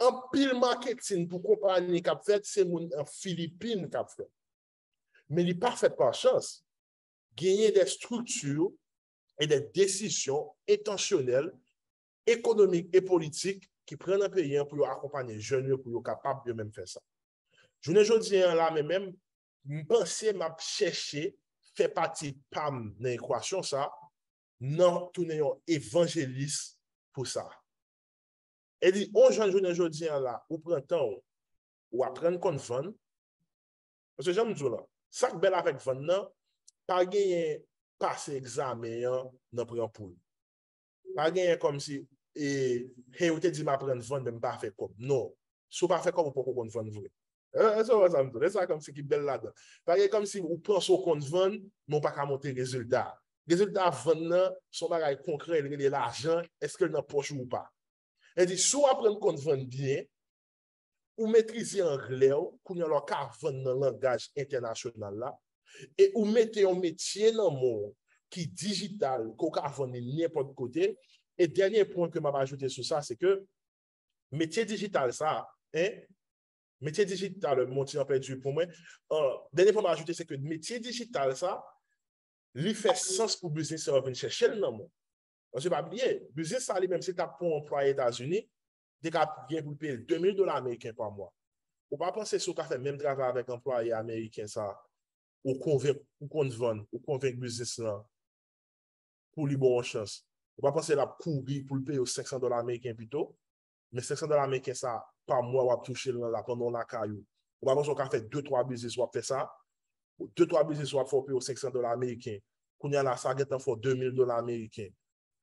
Anpil maketin pou konpayi k ap fèt, se moun an Filipin k ap fèt. Men li pa fèt pa chans. Genyen de strikti e de desizyon entansyonèl, ekonomik e politik ki pran nan peyi an pou yo akonpaye jèn yo pou yo kapab yo menm fè sa. Jounen jodi an la, men menm, m panse m ap chèche fè pati pa m nan ekwasyon sa, nan tounen yon evanjelis pou sa. E di, on jèn jounen jodi an la, ou pran tan w, ou aprann konn vann. Paske jan m di w lan, sa k bèl avèk vann nan, pa genyen pase egzamen an nan pran poul. Pa genyen kòmsi, e, hey, ou te di m aprann vann, men m pa fè kòb. Non. Si w pa fè kòb, ou poko konn vann vre. E, e, sa w wè sa m di w, e sa kòmsi ki bèl ladan. Pa genyen kòmsi ou panse w konn vann, men w pa ka montre rezilta. Rezilta vann nan, se yon bagay konkrè, li rele lajan, èske l nan pòch ou ou pa. E di, si w aprann konn vann byen, ou metrize anglè w, kounye a la w ka vann nan langaj entènasyonal la, e ou mete yon metye nan men w ki dijital, ke w ka vann li nenpòt kote. E dènye pwen ke m ap ajoute sou sa, se ke metye dijital sa, en, metye dijital, mon ti an pèdi pou mwen. Euh, dènye pwen m ajoute, se ke metye dijital sa, li fè sans pou biznis sa yo vin chèche l nan mwen. Paske pa bliye, biznis sa li menm, si l t ap pou yon anplwaye Etazini, li te ka gen pou l peye l de mil dola ameriken pa mwa. Ou pa panse si w ka fè menm travay avèk anplwaye ameriken sa, ou konvenk, ou konn vann, ou konvenk biznis lan pou li ba w yon chans. Ou pa panse l ap kouri pou l peye w senk san dola ameriken pito? Men senk san dola ameriken sa, pa mwa w ap touche l nan la pandan w lakay ou. Ou pa panse w ka fè de, twa biznis w ap fè sa? De, twa biznis w ap fè w peye w senk san dola ameriken. Kounye a la, sa gentan fè w de mil dola ameriken.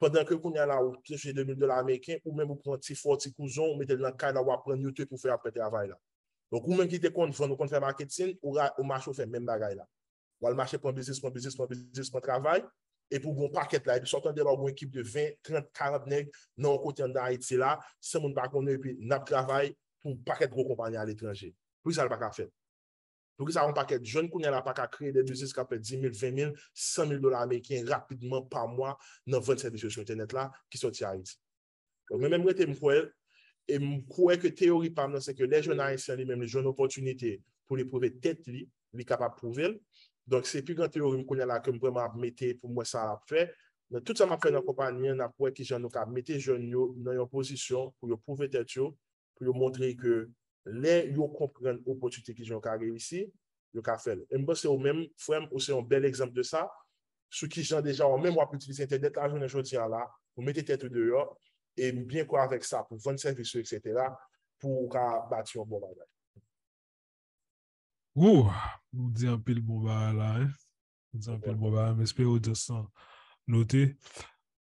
Pandan ke kounye a la, ou touche de mil dola ameriken, ou menm ou pran ti fò, ti kouzon, ou mete l nan kay la, w ap pran youtube pou fè ap fè travay la. Donk, ou menm ki te konn vann, ou konn fè maketin, ou, ra- ou mache, ou fè menm bagay la. W al mache pran biznis, pran biznis, pran biznis, pran travay, epi w gen yon pakèt la, epi sa w tande la, w gen yon ekip de ven, trant, karant nèg nan yon kote anndan Ayiti la, san moun pa konnen, epi n ap travay pou yon pakèt gwo konpayi aletranje. Poukisa l pa ka fèt? Poukisa yon pakèt jèn kounye a la pa ka kreye de biznis k ap fè dis mil, ven mil, san mil dola ameriken rapidman pa mwa nan vann sèvis yo sou entènèt la ki sòti Ayiti? Donk, mwen menm rete m kwè, e m kwè ke teyori pa m nan, se ke lè jèn ayisyen li menm li jwenn opòtinite pou li pwouve tèt li, li kapab pwouve l. Donk, se pi gran teyori m kounye a la ke m vrèman ap mete pou m wè sa l ap fè. Nan tout sa m ap fè nan konpayi an, n ap wè kijan nou ka mete jèn yo nan yon pozisyon pou yo pwouve tèt yo, pou yo montre ke lè yo konprann opòtinite kijan yo ka reyisi, yo ka fè l. E m panse ou menm, frè m, ou se yon bèl egzanp de sa, sou kijan deja ou menm w ap itilize entènèt la jounen jodi a la, pou mete tèt ou deyò, e m byen kwè avèk sa, pou vann sèvis ou, etsetera, pou ou ka bati yon bon bagay. Woo! Ou di anpil bon bagay la, wi. Ou di anpil bon bagay, m espere odyans lan note.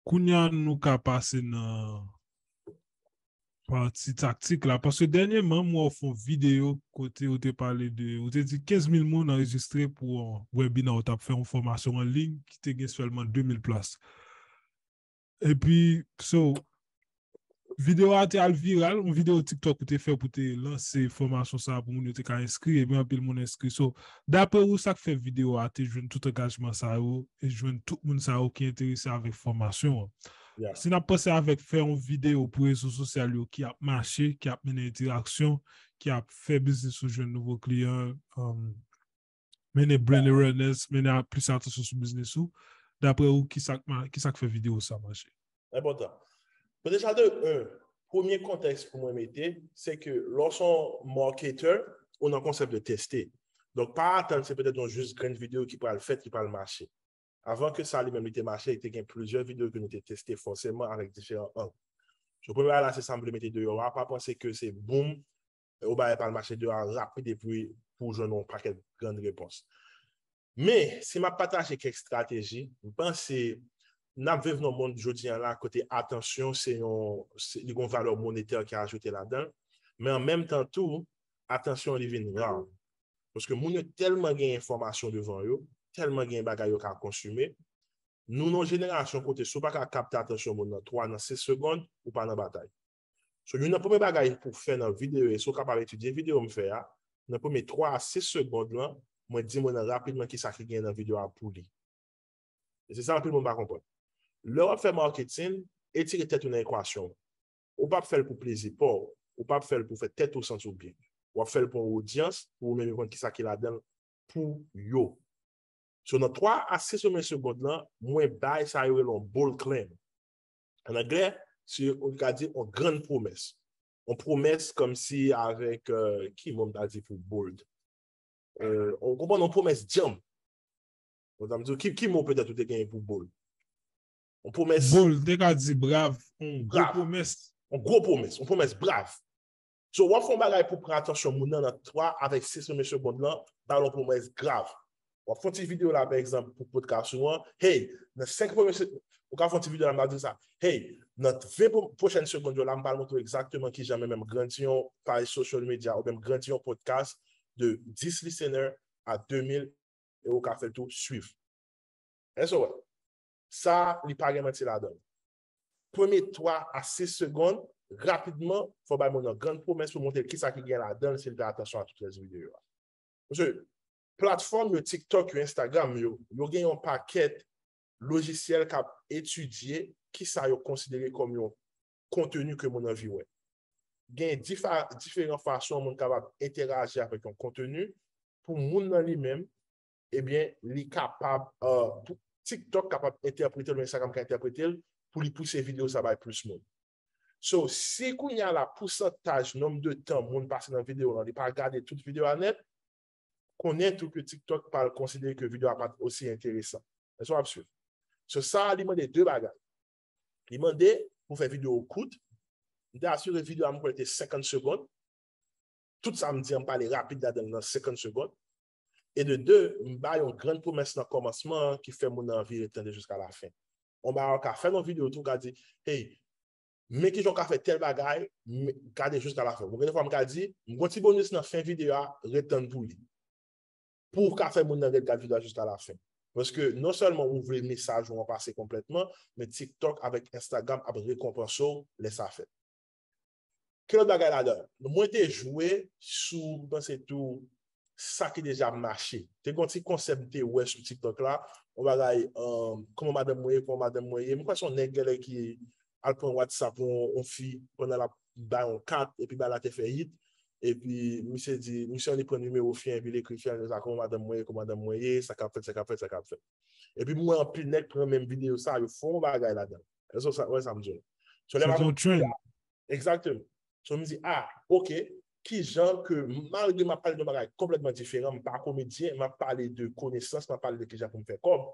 Kounye a nou ka pase nan pati taktik la, paske dènyèman m wè w fè yon videyo kote ou te pale de, ou te di kenz mil moun anrejistre pou yon webina ou t ap fè, yon fòmasyon an liy ki te gen sèlman de mil plas. Epi, so, videyo a te al viral, yon videyo TikTok ou te fè pou te lanse fòmasyon sa a pou moun yo te ka enskri, epi anpil moun enskri. So, dapre ou, sa k fè videyo a te jwenn tout angajman sa yo e jwenn tout moun sa yo ki enterese avèk fòmasyon an? Si n ap panse avèk fè yon videyo pou rezo sosyal yo ki ap mache, ki ap mennen entèraksyon, ki ap fè biznis ou jwenn nouvo kliyan, um, mennen brand awareness, mennen plis atansyon sou biznis ou, dapre ou, ki sa k ma- ki sa k fè videyo sa mache? Enpòtan. Bon, deja de un, premye kontèks pou mwen mete, se ke lè w se yon marketer, ou nan konsèp de teste. Donk, pa atann se petèt yon jis grenn videyo ki pral fèt, ki pral mache. Avan ke sa li menm li te mache, te gen plizyè videyo ke nou te teste fòseman avèk diferan ang. So, premye bagay la, se sa m vle mete deyò a. Pa panse ke se boom, ou bagay pral mache deyò a rapid epi pou w jwenn yon pakèt grenn repons. Men, si m ap pataje kèk estrateji, m panse n ap viv nan mond jodi a la kote atansyon se yon, se, li gen yon valè monetè ki ajoute ladan l, men an menm tan tou, atansyon li vin ra. Paske moun yo tèlman gen enfòmasyon devan yo, tèlman gen bagay yo ka konsime, nou nan yon jenerasyon kote si w pa ka kapte atansyon moun nan twa nan sis segonn, ou pa nan batay. So, youn nan premye bagay pou w fè nan videyo, e si w kapab etidye videyo m fè a, nan premye twa a sis segonn lan, mwen di moun nan rapidman kisa ki gen nan videyo a pou li. E se sa anpil moun pa konprann. Lè w ap fè marketing, etire tèt ou nan ekwasyon. Ou p ap fè l pou plezi pa w, ou p ap fè l pou fè tèt ou santi w byen. W ap fè l pou yon odyans, pou ou menm konn kisa ki ladan l pou yo. So, nan twa a sis premye segond lan, mwen bay sa yo rele yon bold claim. An anglè, se, ou ka di, yon grann pwomès. Yon pwomès kòmsi avèk, euh, ki mo m ta di pou bold? Euh, ou konprann, yon pwomès djanm. Ou ta di, ki, ki mo petèt ou te genyen pou bold? Yon pwomès. Bold, te ka di brav, yon gwo pwomès. Yon gwo pwomès, yon pwomès brav. So, w ap fè yon bagay pou pran atansyon moun nan nan twa avèk sis premye segond lan, ba l yon pwomès grav. W ap fè yon ti videyo la, pa egzanp, pou podcast ou an. Hey, nan senk premye se-, ou ka fè yon ti videyo la, m ap di sa. Hey, nan ven pwo-, pwochèn segond yo la, m pral montre w egzakteman kijan mwen menm grandi yon paj social media oubyen m grandi yon podcast de dis listener a de mil e ou ka fè l tou swiv. Èske w wè? Sa, li pa gen manti ladan l. Premye twa a sis segond, rapidman, fò w bay moun nan grann pwomès pou montre l kisa ki gen ladan l si l fè atansyon a tout rès videyo a. Paske platfòm yo, TikTok yo, Instagram yo, yo gen yon pakèt lojisyèl k ap etidye kisa yo konsidere kòm yon konteni ke moun anvi wè. Gen difa-, diferan fason moun kapab entèraji avèk yon konteni pou moun nan li menm, ebyen, li kapab, euh, pou TikTok kapab entèprete l, oubyen Instagram ka entèprete l, pou li pouse videyo sa bay plis moun. So, si kounye a la, pousantaj, nonb de tan moun pase nan videyo lan, li pa gade tout videyo a nèt, konnen tou ke TikTok pa al konsidere ke videyo a pa t osi enteresan. Èske w ap swiv? So, sa a, li mande de bagay. Li mande pou fè videyo kout. M te asire videyo a, m kwè, te senkant segond. Tout sa m di an, m pale rapid ladan l nan senkant segond. E de de, m ba yon grann pwomès nan kòmansman an ki fè moun nan anvi ret tande jiska lafen. Yon bagay ou ka fè nan videyo tou, ou ka di, hey, men kijan w ka fè tèl bagay, men, gade jiska lafen. Bon, gen de fwa m ka di, m gon ti bonis nan fen videyo a, ret tann pou li. Pou w ka fè moun nan ret gad videyo a jiska lafen. Paske non sèlman ou vle mesaj ou an pase konplètman, men TikTok avèk Instagram ap rekonpanse w lè sa fèt. Ki lòt bagay ladan? Mwen te jwe sou, m panse tou, sa ki deja ap mache. Te gen yon ti konsèp m te wè sou TikTok la, yon bagay, um, kòman madanm mwen ye, kòman madanm mwen ye. M kwè se yon nèg genlè ki al pran WhatsApp yon, yon fi pandan l ap bay yon kat, epi bagay la te fè hit. Epi misye di, misye annik pran nimewo fi an, epi l ekri fi an, sa, kòman madanm mwen ye, kòman madanm mwen ye, sa k ap fèt, sa k ap fèt, sa k ap fèt. Epi m wè anpil nèg pran menm videyo sa, yo fè yon bagay ladan. Èske w sa, wè sa m di w? So, lè m ap yon trend. Egzakteman. So, m di, ah, ok, kijan ke, malgre m ap pale de yon bagay konplètman diferan, m pa komedyen, m ap pale de konesans, m ap pale de kijan pou m fè kòb,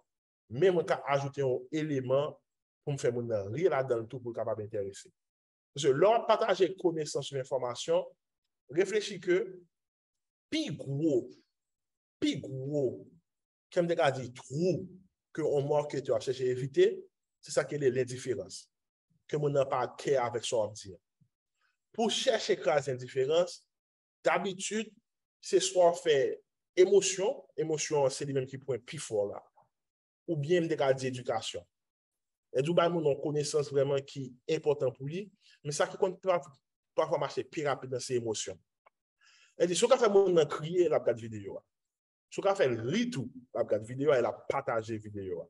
men mwen ka ajoute yon eleman pou m fè moun nan ri ladan l tou pou l kapab enterese. Paske lè w ap pataje konesans ou enfòmasyon, reflechi ke pi gwo, pi gwo, ke m te ka di twou ke yon marketer ap chèche evite, se sa ki rele lendiferans. Ke moun nan pa care avèk sa w ap di an. Pou chèche kraze endiferans, dabitid, se swa w fè emosyon, emosyon an se li menm ki pwen pi fò la, oubyen m te ka di edikasyon. Lè di w bay moun yon konesans vrèman ki enpòtan pou li, men sa ki konn pa-, pafwa mache pi rapid nan se emosyon. Lè di, si w ka fè moun nan kriye, l ap gad videyo a. Si w ka fè l ri tou, l ap gad videyo a e l ap pataje videyo a.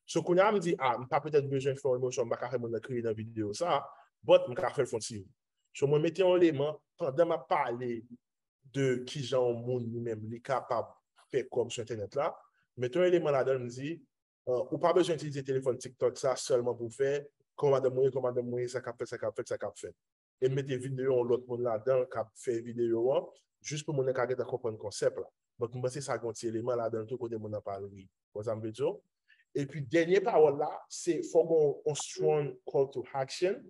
So, kounye a, m di, ah, m pa petèt bezwen fè yon emosyon, m pa ka fè moun nan kriye nan videyo sa, but m ka fè l fè yon ti ri. So, mwen mete yon eleman, pandan m ap pale de kijan yon moun li menm li kapab fè kòb sou entènèt la, mete yon eleman ladan l, m di, euh, ou pa bezwen itilize telefòn TikTok sa sèlman pou fè, kòman madanm mwen ye, kòman madanm mwen ye, sa k ap fèt, sa k ap fèt, sa k ap fèt. E m mete videyo yon lòt moun ladan l k ap fè videyo an, jis pou moun nan ka gentan konprann konsèp la. Donk, m panse sa gen yon ti eleman ladan l tou kote moun nan pral ri. Konn sa m vle di w? Epi, dènye pawòl la, se fò gen yon, yon strong call to action.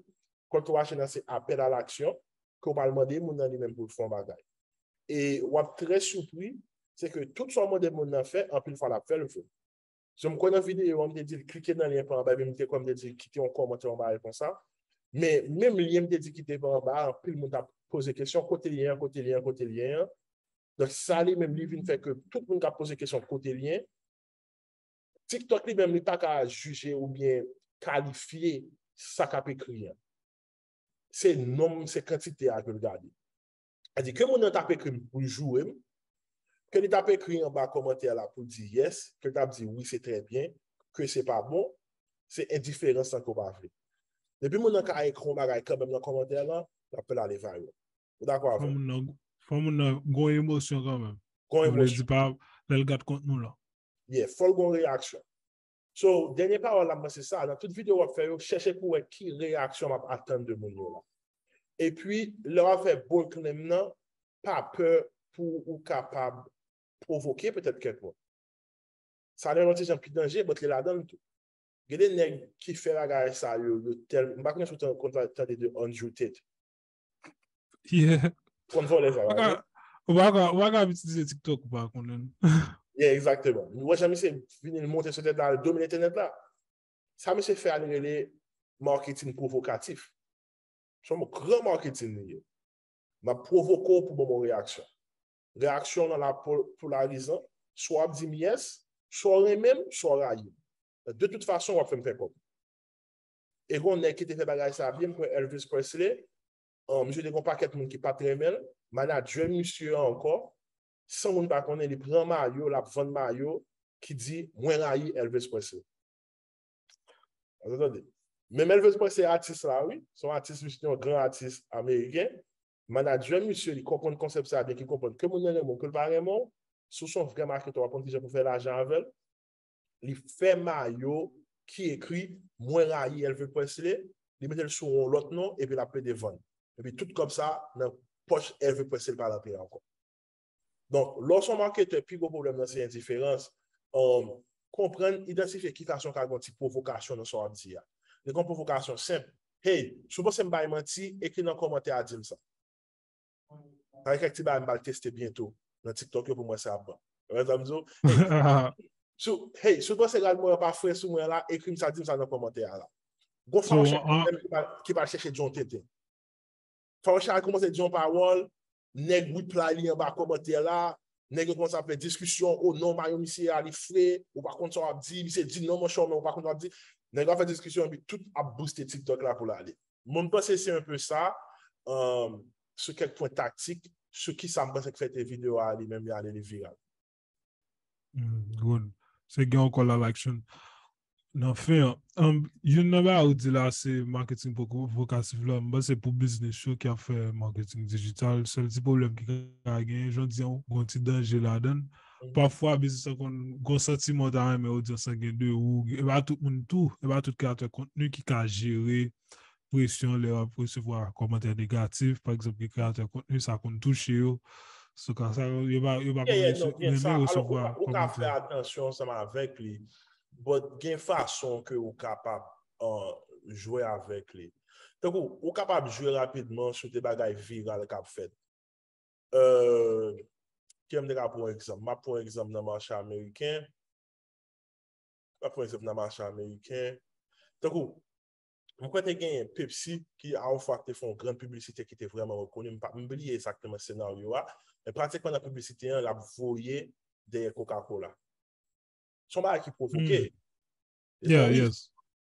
Call to action nan se apèl a laksyon ke w pral mande moun nan li menm pou l fè yon bagay. E w ap trè sipri, se ke tout sa w mande moun nan fè, anpil fwa l ap fè l vre. So, m kwè nan videyo an, m te di l klike nan lyen pa anba, epi m te kwè m te di l kite yon kòmantè, yon bagay konsa. Men, menm lyen m te di kite pa anba a, anpil moun t ap poze kesyon, kote lyen an, kote lyen an, kote lyen an. Donk, sa li menm, li vin fè ke tout moun k ap poze kesyon kote lyen, TikTok li menm, li pa ka jije oubyen kalifye sa k ap ekri an. Se nonb, se kantite a ke l gade. Sa di ke moun nan t ap ekri m pou l joure m, ke li t ap ekri anba kòmantè la pou l di yes, ke l t ap di wi, se trè byen, ke se pa bon, Se endiferans lan ke w pa vle. Depi moun nan ka ekri yon bagay kanmenm nan kòmantè lan, l ap fè l ale viral. Ou dakò avè m? Fò moun nan, fò moun nan gon emosyon kanmenm. Gon emosyon. Vle di pa lè l gad kontni w lan. Yeah, fò l gon reyaksyon. So, dènye pawòl la, mwen se sa. Nan tout videyo w ap fè yo, chèche pou wè ki reyaksyon m ap atann de moun yo la. Epi, lè w ap fè bold claim nan, pa pè pou ou kapab pwovoke petèt kèk moun. Sa nan yon ti jan pi danje, but li ladan l tou. Gen de nèg ki fè bagay sa yo, yo tèl, m pa konnen si w te konn tande de Andrew Tate. Yeah. Konn vòlè sa yo, wi. Ou pa ka, ou pa ka itilize TikTok ou pa konnen. Yeah, egzakteman. Ou wè jan misye vini, l monte sou entènèt la, l domine entènèt la. Sa misye fè a, li rele marketing pwovokatif. Se yon gran marketing li ye. M ap pwovoke w pou ban m yon reyaksyon. Reyaksyon w nan la polarizan, swa w ap di m yes, swa w renmen m, swa w rayi m. De tout fason, w ap fè m fè kòb. E gen yon nèg ki te fè bagay sa byen, m kwè Elvis Presley, an, misye te gen yon pakèt moun ki pa t renmen l, manadjè misye an ankò, san moun pa konnen, li pran mayo, l ap vann mayo ki di, "Mwen rayi Elvis Presley." Ou tande? Menm Elvis Presley se atis la, wi. Se yon atis, misye se yon gran atis ameriken. Manadjè misye, li konprann konsèp sa byen, ki konprann ke moun nan renmen w, ke l pa renmen w. Si w se yon vrè maketè, w ap konn kijan pou fè lajan avè l. Li fè mayo ki ekri, "Mwen rayi Elvis Presley", li mete l sou yon lòt non, epi l ap plede vann. Epi tout kòb sa nan pòch Elvis Presley, li pa rantre ankò. Donk, lè w se yon maketè, pi gwo pwoblèm nan se endiferans. Um, konprann, idantifye ki fason w ka gen yon ti pwovokasyon nan sa w ap di a. Li gen yon pwovokasyon senp. "Hey, si w panse m bay manti, ekri nan kòmantè a, di m sa." Sa gen kèk ti bagay m pral teste byento nan TikTok yo pou m wè sa ap ban. Ou wè sa m di w? Hey, si w, hey, si w panse rad mwen an pa fre sou mwen la, ekri m sa, di m sa nan kòmantè a la. Gon fawouchèt ki pral, ki pral chèche di w yon tenten. Fawouchèt a kòmanse di yon pawòl, nèg reply li anba kòmantè la, nèg yo kòmanse ap fè diskisyon, "O non, mayo misye a, li fre, ou pa konn sa w ap di, misye di non, monchè, men ou pa konn sa w ap di." Nèg yo ap fè diskisyon, epi tout ap booste TikTok la pou l ale. Mwen, m panse se un peu sa, um, sou kèk pwen taktik, sou kisa m panse k fè te videyo a li menm li ale, li viral. Mm, good. Se gen yon call to action. Nan fen an, um, youn nan bagay ou di la, se marketing pwovokatif la. M panse pou biznis yo ki ap fè marketing digital, sèl ti pwoblèm ki ka genyen, jan w di an, gon ti danje ladan l. Pafwa, biznis lan konn gon santiman w ta renmen odyans lan gen de ou. E pa tout moun tou, e pa tout kreyatè kontni ki ka jere presyon lè w ap resevwa kòmantè negatif. Pa egzanp, gen kreyatè kontni, sa konn touche yo. Sou ka sa, yo pa, yo pa konn renmen resevwa kòmantè. Ou ka fè atansyon ansanm avèk li, but gen fason ke ou kapab, uh, jwe avèk li. Tankou, ou kapab jwe rapidman sou de bagay viral k ap fèt. Euh, ki m te ka pran egzanp? M ap pran egzanp nan mache ameriken. M ap pran egzanp nan mache ameriken. Tankou, m kwè te gen Pepsi ki, a yon fwa, te fè yon grann piblisite ki te vrèman rekoni. M pa, m bliye egzakteman senaryo a. Men pratikman nan piblisite an, l ap voye dèyè Coca-Cola. Se yon bagay ki pwovoke. Yeah, yes.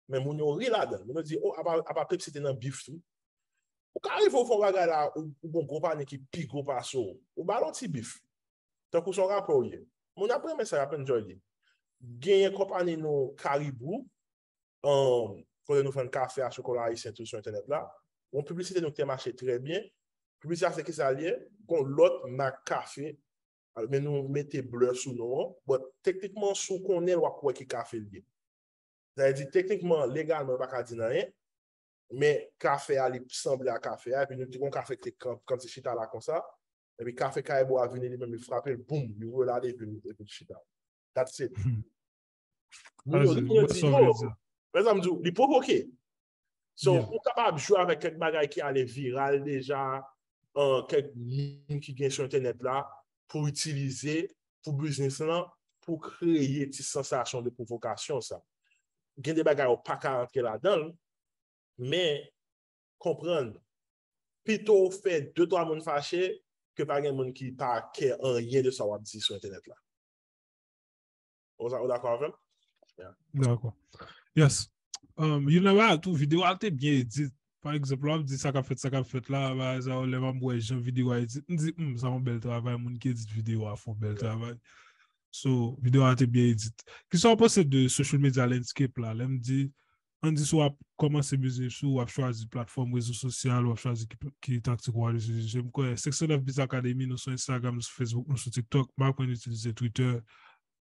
Men moun yo ri ladan l. Moun yo di, "O, apa, apa Pepsi te nan bif tou?" Ou ka rive ou fè yon bagay la, ou, ou gon konpayi ki pi gwo pase w. Ou ba l yon ti bif. Tankou se yon rapè w ye. Moun ap renmen sa, y ap enjoy li. Genyen konpayi nou Caribou, um, kote nou vann kafe a, chokola ayisyen tou sou entènèt la. Yon piblisite nou ki te mache trè byen. Piblisite a se kisa l ye? Gon lòt mak kafe, men nou mete blè sou non an. But teknikman, si w konnen l, w ap wè ki kafe l ye. Sa vle di, teknikman, legalman, yo pa ka di n anyen, men kafe a, li sanble a kafe a, epi nou te gon kafe ki te kan-, kanpe chita la konsa, epi kafe Caribou a vini li menm, li frape l, boum, li voye l ale, epi, epi l chita. That's it. Moun yo ri, yo di, "Yo, mezanmi, di w, li pwovoke." So, ou kapab jwe avèk kèk bagay ki ale viral deja, an, kèk meme ki gen sou entènèt la, pou itilize pou biznis lan, pou kreye ti sansasyon de pwovokasyon sa. Gen de bagay ou pa ka rantre ladan l, men konprann, pito w fè de twa moun fache ke pa gen moun ki pa kè anyen de sa w ap di sou entènèt la. Ou sa, ou dakò avè m? Yeah. Dakò. Yes. Um, youn nan bagay tou, videyo a te byen edit. Pa egzanp, lè w ap di sa k ap fèt, sa k ap fèt la, bagay sa yo, lè m ap wè jan videyo a edit, m di, "Hmm, sa yon bèl travay, moun ki edit videyo a fè yon bèl travay." So, videyo a te byen edit. Kisa w panse de social media landscape la? Lè m di, ann di si w ap kòmanse biznis ou, w ap chwazi platfòm rezo sosyal, w ap chwazi ki, ki taktik w al itilize. M kwè Six oh nine Biz Academy, nou sou Instagram, nou sou Facebook, nou sou TikTok, m aprann itilize Twitter,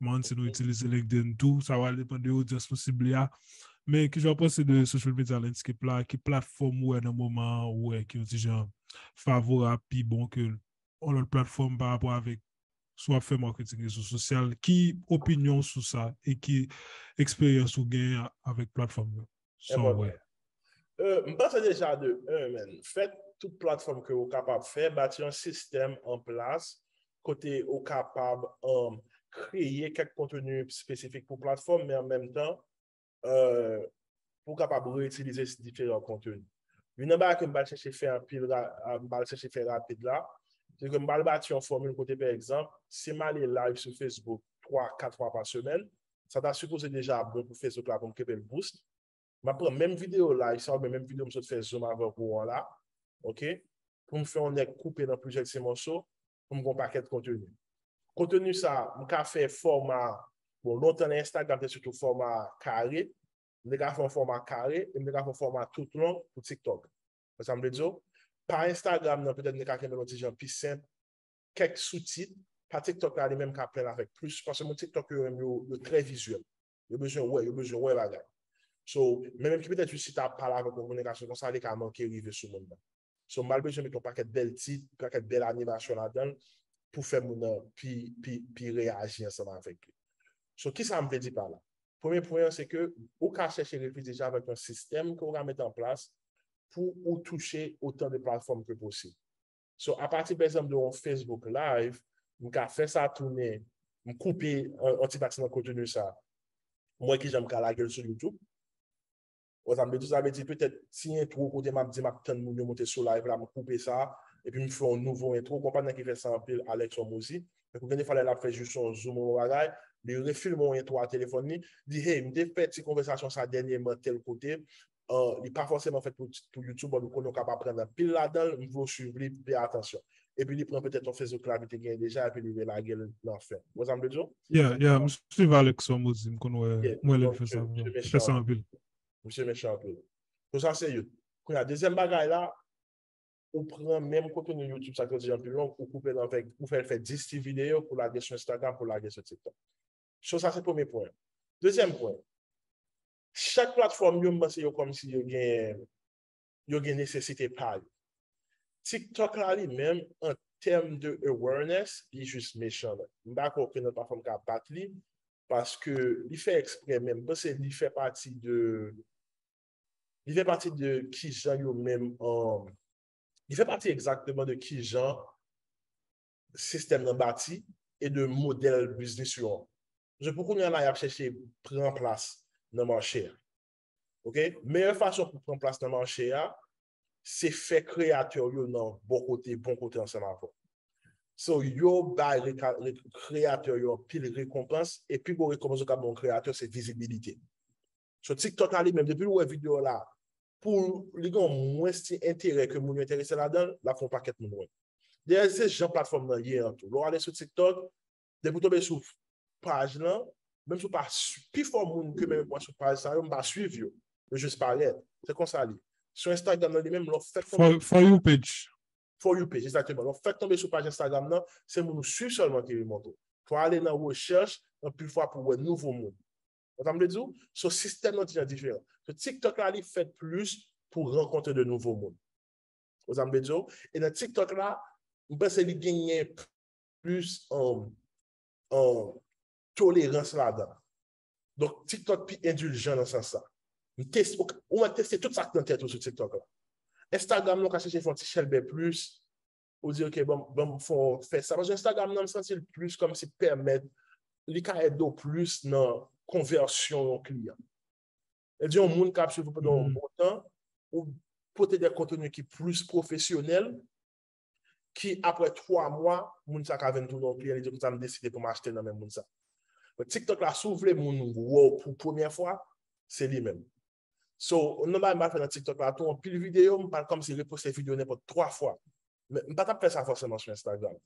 m ann si nou itilize LinkedIn tou, sa va depann de odyans nou sible a. Men ki jan w panse de social media landscape la, ki platfòm ou wè nan moman an, ou wè ki yon ti jan favorab, pi bon ke yon lòt platfòm pa rapò avèk si w ap fè marketing rezo sosyal, ki opinyon w sou sa e ki eksperyans ou genyen avèk platfòm yo? Sa w wè? Euh, m panse deja de un, men fè tout platfòm ke ou kapab fè, bati yon sistèm an plas kote ou kapab um, kreye kèk konteni espesifik pou platfòm, men an menm tan, euh, pou kapab reitilize diferan konteni. Youn nan bagay ke m pral chèche fè anpil, m pral chèche fè rapid la, se ke m pral bati yon fòmil kote, pa egzanp, si m ale live sou Facebook twa, kat fwa pa semèn, sa ta sipoze deja bon pou Facebook la pou m kenbe l boost. M ap pran menm videyo live sa, oubyen menm videyo m sot fè zoom avèk ou an la, ok, pou m fè yon nèg koupe nan plizyè ti mòso, pou m gen yon pakèt konteni. Konteni sa, m ka fè fòma, bon, lontan nan Instagram, te sitou fòma kare, m te ka fè yon fòma kare, e m te ka fè yon fòma tout long pou TikTok. Wè sa m vle di w? Pa Instagram nan, petèt m te ka kenbe l yon ti jan pi senp, kèk soutit, pa TikTok la li menm ka plen l avèk plis, paske moun TikTok yo menm yo, yo trè vizyèl. Yo bezwen wè, yo bezwen wè bagay. So, men menm ki petèt jis chita ap pale avèk yon kominikasyon konsa, li ka manke rive sou moun nan. So, m pral bezwen met yon pakèt bèl tit, pakèt bèl animasyon ladan l pou fè moun nan pi, pi, pi reyaji ansanm avèk li. So, kisa m vle di pa la? Premye pwen an, se ke ou ka chèche reflechi deja avèk yon sistèm ke ou ka mete an plas pou ou touche otan de platfòm ke posib. So, apati, pa egzanp, de yon Facebook Live, m ka fè sa tounen, m koupe yon ti pati nan konteni sa, m wè kijan m ka lage l sou YouTube. Wè sa m vle di, sa vle di petèt ti entwo kote m ap di m ap tann moun yo monte sou live la, m koupe sa, epi m fè yon nouvo entwo. Gon patnè ki fè sa anpil, Alex Hormozy. Tankou gen defwa lè l ap fè jis yon zoom ou yon bagay, li refilme yon entwo a telefòn li, di hey, m te fè ti konvèsasyon sa dènyèman tèl kote, uh, li pa fòseman fèt pou, pou YouTube, but ou konnen w kapab aprann anpil ladan l, m vle w swiv li, peye atansyon. Epi li pran petèt yon Facebook Live li te genyen deja, epi li relage l nan fen. Ou wè sa m vle di w? Yeah, yeah, m swiv Alex Hormozy, m konn wè, yeah, m wè lè l fè sa, fè sa anpil. Misye mechan anpil. So sa se youn. Kounye a, dezyèm bagay la, ou pran menm konteni YouTube sa ki yon ti jan pi long, ou koupe l avèk, ou fè l fè dis ti videyo pou lage sou Instagram, pou lage sou TikTok. So sa se premye pwen. Dezyèm pwen, chak platfòm yo, m panse yo kòmsi yo gen, yo gen nesesite pa yo. TikTok la li menm, an tèm de awareness, li jis mechan. M pa kwè okenn lòt platfòm ka bat li, paske li fè eksprè menm. M panse li fè pati de, li fè pati de kijan yo menm, um, li fè pati egzakteman de kijan sistèm nan bati e de modèl biznis yo an. Paske pou kounye a la, y ap chèche pran plas nan mache a. Ok? Meyè fason pou pran plas nan mache a, se fè kreyatè yo nan bò kote, bon kote ansanm avè w. So, yo bay kreyatè yo anpil rekonpans, e pi gwo rekonpans yo ka ban yon kreyatè, se vizibilite. So, TikTok la li menm, depi l wè videyo la, pou li gen mwens ti enterè ke moun yo enterese ladan l, l ap fè yon pakèt moun wè. Dayè, se jan platfòm nan ye an tou. Lè w ale sou TikTok, depi w tonbe sou paj lan, menm si w pa pi fò moun ke menm mwen sou paj sa yo, m pa swiv yo. Yo jis parèt. Se konsa li. Sou Instagram nan li menm, lè w fèk tonbe. For, for you page. For you page, egzakteman. Lè w fèk tonbe sou paj Instagram nan, se moun ou swiv sèlman ki remonte. Pou ale nan rechèch, anpil fwa pou wè nouvo moun. Ou sa m vle di w? So, sistèm nan ti jan diferan. So, TikTok la, li fèt plis pou rankontre de nouvo moun. Ou sa m vle di w? E nan TikTok la, m panse li genyen plis um, um, tolerans ladan. Donk, TikTok pi endiljan nan sans sa. M teste, ou, ou mèt teste tout sa k nan tèt ou sou TikTok la. Instagram, nou ka chèche fè yon ti chèlbè plis, ou di, ok, ban m fè sa. Paske Instagram nan, m santi l plis kòmsi pèmèt, li ka ede w plis nan konvèsyon yon kliyan. E di yon moun k ap swiv ou pandan yon bon tan, ou pote de konteni ki plis pwofesyonèl, ki apre twa mwa, moun sa ka vin tounen yon kliyan, li di, konsa m deside pou m achte nan men moun sa. But TikTok la, si w vle moun wè w pou premyè fwa, se li menm. So, yon nan bagay m pral fè nan TikTok la tou, anpil videyo, m pral kòmsi reposte videyo nenpòt twa fwa. Men m pa t ap fè sa fòseman sou Instagram.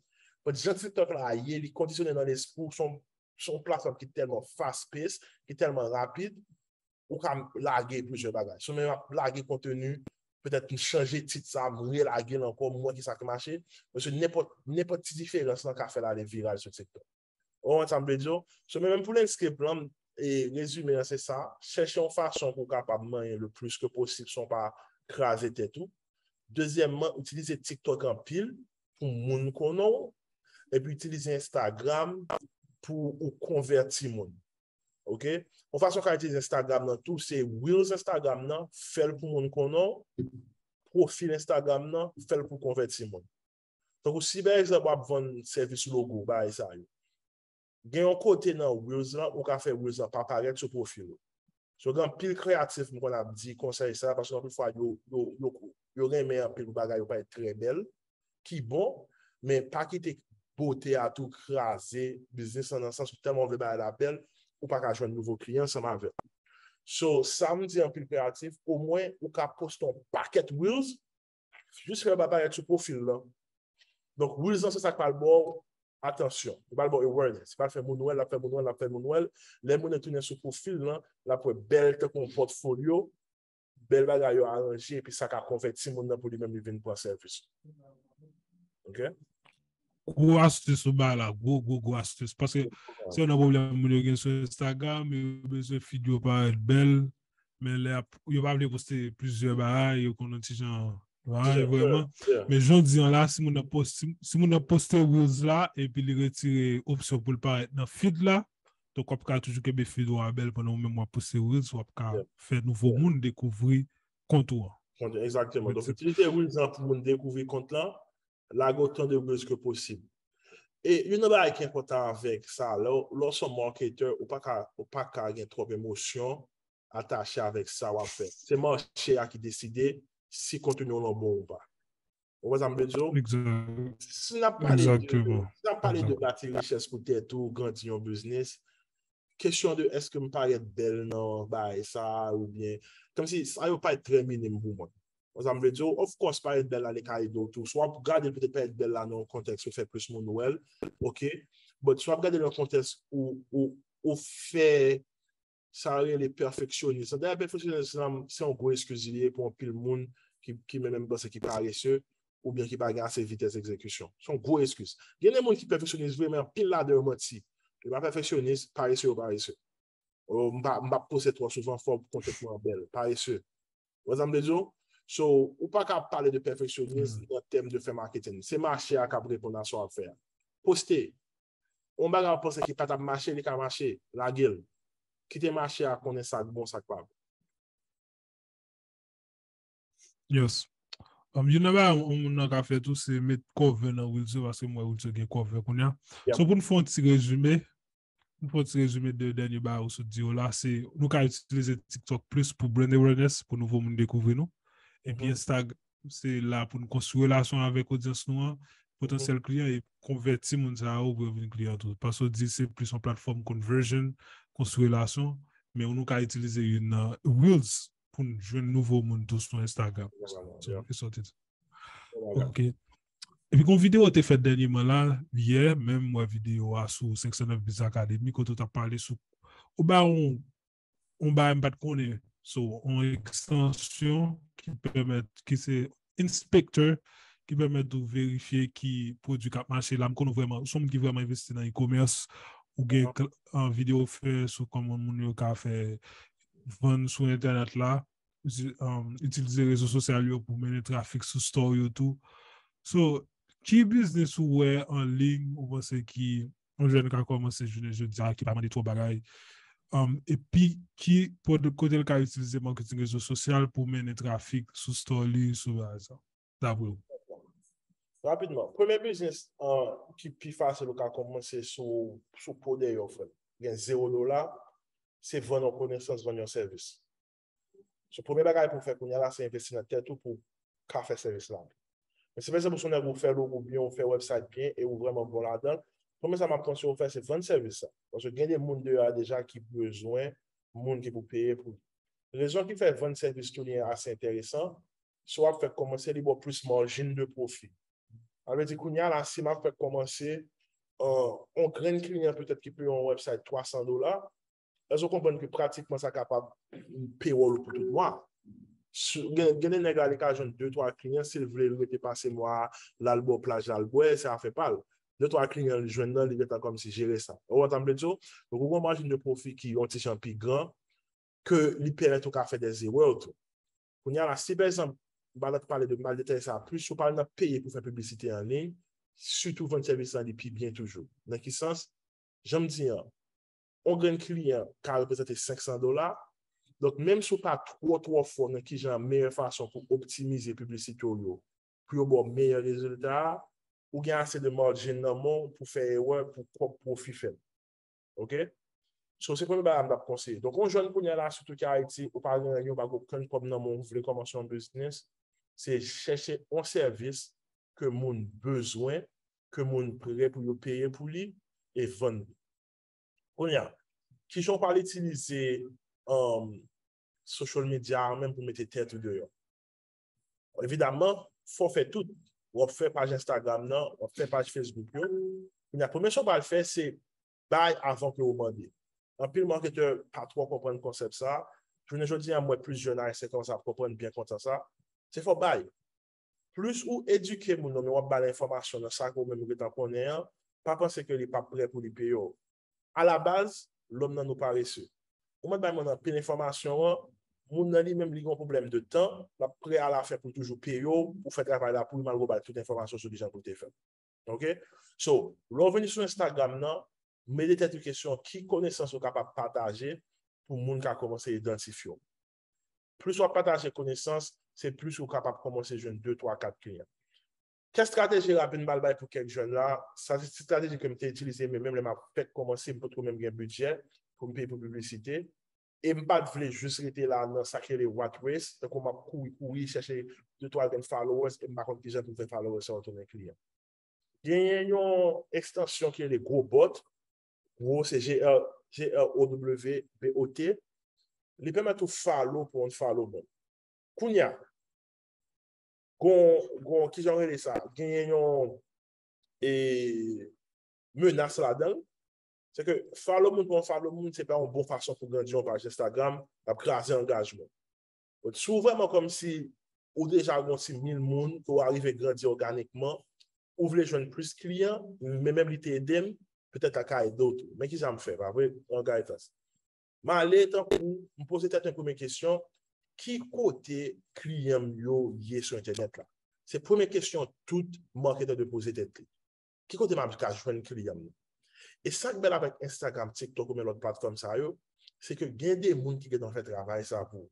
But jan TikTok la ye, li kondisyone nan lespri w, se yon, se yon platfòm ki tèlman fast pace, ki tèlman rapid, ou ka lage plizyè bagay. Si w menm ap lage konteni, petèt m chanje tit sa, m relage l ankò, m wè kisa k mache. Paske nenpòt, nenpòt ti diferans lan ka fè l ale viral sou TikTok. Ou konprann sa m vle di w? So, men menm pou landscape lan, e rezime an se sa, chèche yon fason pou w kapab manyen le plis ke posib san w pa kraze tèt ou. Dezyèmman, itilize TikTok anpil pou moun konnen w, epi itilize Instagram pou ou konvèti moun. Ok? Yon fason w ka itilize Instagram nan tou, se Reels Instagram nan, fè l pou moun konnen w, pwofil Instagram nan, fè l pou konvèti moun. Tankou si pa egzanp w ap vann sèvis logo, bagay sa yo. Gen yon kote nan Reels lan, ou ka fè Reels lan pa parèt sou pwofil ou. So, gen anpil kreyatif m konn ap di konsèy sa, paske anpil fwa yo, yo, yo, yo renmen anpil pou bagay yo parèt trè bèl, ki bon, men pa kite bote a tou kraze biznis lan nan sans ou tèlman vle bagay la bèl, ou pa ka jwenn nouvo kliyan ansanm avè l. So, sa m di anpil kreyatif, omwen ou ka poste yon pakèt Reels, jis fè l pa parèt sou pwofil lan. Donk, Reels lan se sa k pral ba w atansyon. Li pral ba w awareness. Li pral fè moun wè l, l ap fè moun wè l, l ap fè moun wè l. Lè moun nan tounen sou pwofil lan, l ap wè bèl tankou yon pòtfolyo, bèl bagay yo aranje, epi sa ka konvèti moun nan pou li menm li vin pran sèvis ou. Ok? Gwo astis ou bay la, gwo, gwo, gwo astis. Paske se youn nan pwoblèm moun yo gen sou Instagram, yo bezwen figi yo parèt bèl, men lè y ap, yo pa vle poste plizyè bagay, yo konn yon ti jan bagay vrèman. Men jodi an la, si moun nan poste, si, si moun nan poste Reels la, epi li retire opsyon pou l parèt nan feed la, donk w ap ka toujou kenbe feed ou a bèl pandan ou menm w ap poste Reels, w ap ka fè nouvo moun dekouvri kont ou an. Egzakteman. Donk, itilize Reels lan pou moun dekouvri kont lan, lage otan de Reels ke posib. E youn nan bagay ki enpòtan avèk sa, lè w se yon marketer, ou pa ka, ou pa ka gen twòp emosyon atache avèk sa w ap fè. Se mache a ki deside si konteni w lan bon ou pa. Ou wè sa m vle di w? Si n ap pale de, si n ap pale de bati richès pou tèt ou, grandi yon biznis, kesyon de èske m parèt bèl nan bagay sa a oubyen, kòmsi sa yo parèt trè minim pou mwen. Ou wè sa m vle di w? Of course, parèt bèl la, li ka ede w tou. Si w ap gade l petèt parèt bèl la nan yon kontèks ou fè plis moun wè l, ok. But si w ap gade l nan yon kontèks ou, ou, ou fè sa yo rele pèfeksyonis. Dayè, pèfeksyonis lan, se yon gwo eskiz li ye pou anpil moun ki, ki menm panse ki parese oubyen ki pa gen ase vitès egzekisyon. Se yon gwo eskiz. Gen de moun ki pèfeksyonis vre, men anpil ladan yo manti. Yo pa pèfeksyonis, parese yo parese. Oh, m pa, m pa poste twò souvan, fò kontèt mwen bèl. Parese. Ou wè sa m vle di w? So, ou pa ka pale de pèfeksyonis nan tèm de fè marketing. Se mache a k ap reponn a sa w ap fè a. Poste. Yon bagay w panse ki pa t ap mache, li ka mache. Lage l. Kite mache a konnen sa k bon, sa k pa bon. Yes. Um, youn nan bagay yon moun nan ka fè tou, se met cover nan Reels yo, paske m wè Reels yo gen cover kounye a. So, pou n fè yon ti rezime, pou n fè yon ti rezime de dènye bagay ou sot di yo la, se nou ka itilize TikTok plis pou brand awareness, pou nouvo moun dekouvri nou. Epi Instagram, se la pou n konstwi relasyon avèk odyans nou an, potansyèl kliyan, e konvèti moun sa yo pou yo vin kliyan tou. Paske w di se plis yon platfòm conversion, konstwi relasyon, men nou ka itilize youn nan Reels pou n jwenn nouvo moun tou sou Instagram. Ok. Epi gon videyo te fèt dènyèman la, yè, menm m wè videyo a sou senk san nèf Biz Academy, kote w t ap pale sou, ou bay yon, yon bagay m pa t konnen, so, yon ekstansyon ki pèmèt, ki se inspector, ki pèmèt ou verifye ki pwodui k ap mache la. M konnen w vrèman, ou se yon moun ki vrèman envesti nan e-commerce, ou gen videyo w fè sou kòman moun yo ka fè vann sou entènèt la, itilize rezo sosyal yo pou mennen trafik sou store yo tou. So, ki biznis ou wè an liy ou panse ki yon jèn ka kòmanse jounen jodi a ki pa mande twòp bagay? Epi ki kote l ka itilize marketing rezo sosyal pou mennen trafik sou store li, sou bagay sa, dapre w? Rapidman, premye biznis ki pi fasil ou ka kòmanse sou, sou po dèyè w, frè m. Gen zewo dola, se vann yon konesans, vann yon sèvis. So, premye bagay pou w fè kounye a la, se envesti nan tèt ou pou w ka fè sèvis la. Men si pa egzanp ou se yon nèg ou fè logo byen, ou fè website byen e ou vrèman bon ladan l, premye sa m ap konseye w fè, se vann sèvis sa. Paske gen de moun deyò a deja ki bezwen moun ki pou peye pou li. Rezon ki fè vann sèvis tou li ase enteresan, si w ap fè kòmanse, li ba w plis margin de pwofi. Sa vle di kounye a la, si m ap fè kòmanse, yon grenn kliyan petèt ki peye yon website twa san dola, Èske w konprann ke pratikman sa kapab payroll ou pou tout mwa? Gen de nèg la, li ka jwenn de twa kliyan, si l vle, l rete pase mwa a, l al bò plaj la, l bwè, se afè pa l. De twa kliyan li jwenn nan, li gentan kòmsi jere sa. Ou konprann sa m vle di w? Donk, ou gen yon majin de pwofi ki yon ti jan pi gran, ke li pèmèt ou ka fè de zerè tou. Kounye a la, si pa egzanp, m pa t pale de mal detay sa, plis ou pale nan peye pou fè piblisite an liy, sitou vann sèvis lan li pi byen toujou. Nan ki sans? Jan m di an, yon grenn kliyan ka reprezante senk san dola. Donk, menm si w pa twò, twò fò nan kijan meyè fason pou optimize piblisite w yo, pou yo ba w meyè rezilta a, ou gen ase de margin nan men w pou fè erè pou pwòp pwofi fèb. Oke? So, se premye bagay m t ap konseye. Donk, yon jèn kounye a la, sitou ki Ayiti, ou pa gen anyen, ou pa gen okenn kòb nan men w, ou vle kòmanse yon biznis, se chèche yon sèvis ke moun bezwen, ke moun prè pou yo peye pou li, e vann li. Kounye a, kijan w pral itilize um, social media a menm pou mete tèt ou deyò? Evidaman, fò w fè tout. W ap fè paj Instagram nan, w ap fè paj Facebook yo. Kounye a, premye sa w pral fè, se bay avan ke w mande. Anpil maketè pa twò konprann konsèp sa. Jounen jodi a, m wè plis jèn ayisyen kòmanse ap konprann byen kontan sa. Se fò w bay. Plis ou edike moun nan, men w ap ba l enfòmasyon nan sa ke w menm ou gentan konnen an, pa panse ke li p ap prè pou li peye w. Alabaz, lòm nan nou parese. Ou mèt bay moun anpil enfòmasyon an, moun nan li menm li gen yon pwoblèm de tan, l ap prè alafen pou l toujou peye w, pou fè travay la pou li, malgre w ba l tout enfòmasyon sou kijan pou l te fè. Oke? So, lè w vini sou Instagram nan, mete tèt ou kesyon ki konesans ou kapab pataje pou moun ka kòmanse idantifye w. Plis w ap pataje konesans, se plis ou kapab kòmanse jwenn de, twa, kat kliyan. Kèk estrateji rapid m pral bay pou kèk jèn la, sa se ti estrateji ke m te itilize, men menm lè m ap fèk kòmanse, m potko menm gen bidjè pou m peye pou piblisite. E m pa t vle jis rete la nan sa k rele rat race, tankou m ap kouri, kouri, chèche de twa grenn followers, e m pa konn kijan pou m fè followers sa yo tounen kliyan. Genyen yon ekstansyon ki rele Growbot. Grow se G R, G R O W B O T. Li pèmèt ou follow pou unfollow moun. Kounye a, gon, gon, kijan w rele sa? Genyen yon e, menas ladan l. Se ke follow moun pou unfollow moun, se pa yon bon fason pou grandi yon paj Instagram, l ap kraze angajman. Si w vrèman kòmsi ou deja gon ti mil moun, ke w arive grandi òganikman, ou vle jwenn plis kliyan, men menm li te ede m, petèt la ka ede w tou. Men kisa m fè, pa vre? Yon gaytans. M ale tankou, m poze tèt mwen premye kesyon, ki kote kliyan m yo ye sou entènèt la? Se premye kesyon tout maketè dwe poze tèt li. Ki kote m ap ka jwenn kliyan m yo? E sa k bèl avèk Instagram, TikTok oubyen lòt platfòm sa yo, se ke gen de moun ki gentan fè travay sa pou ou.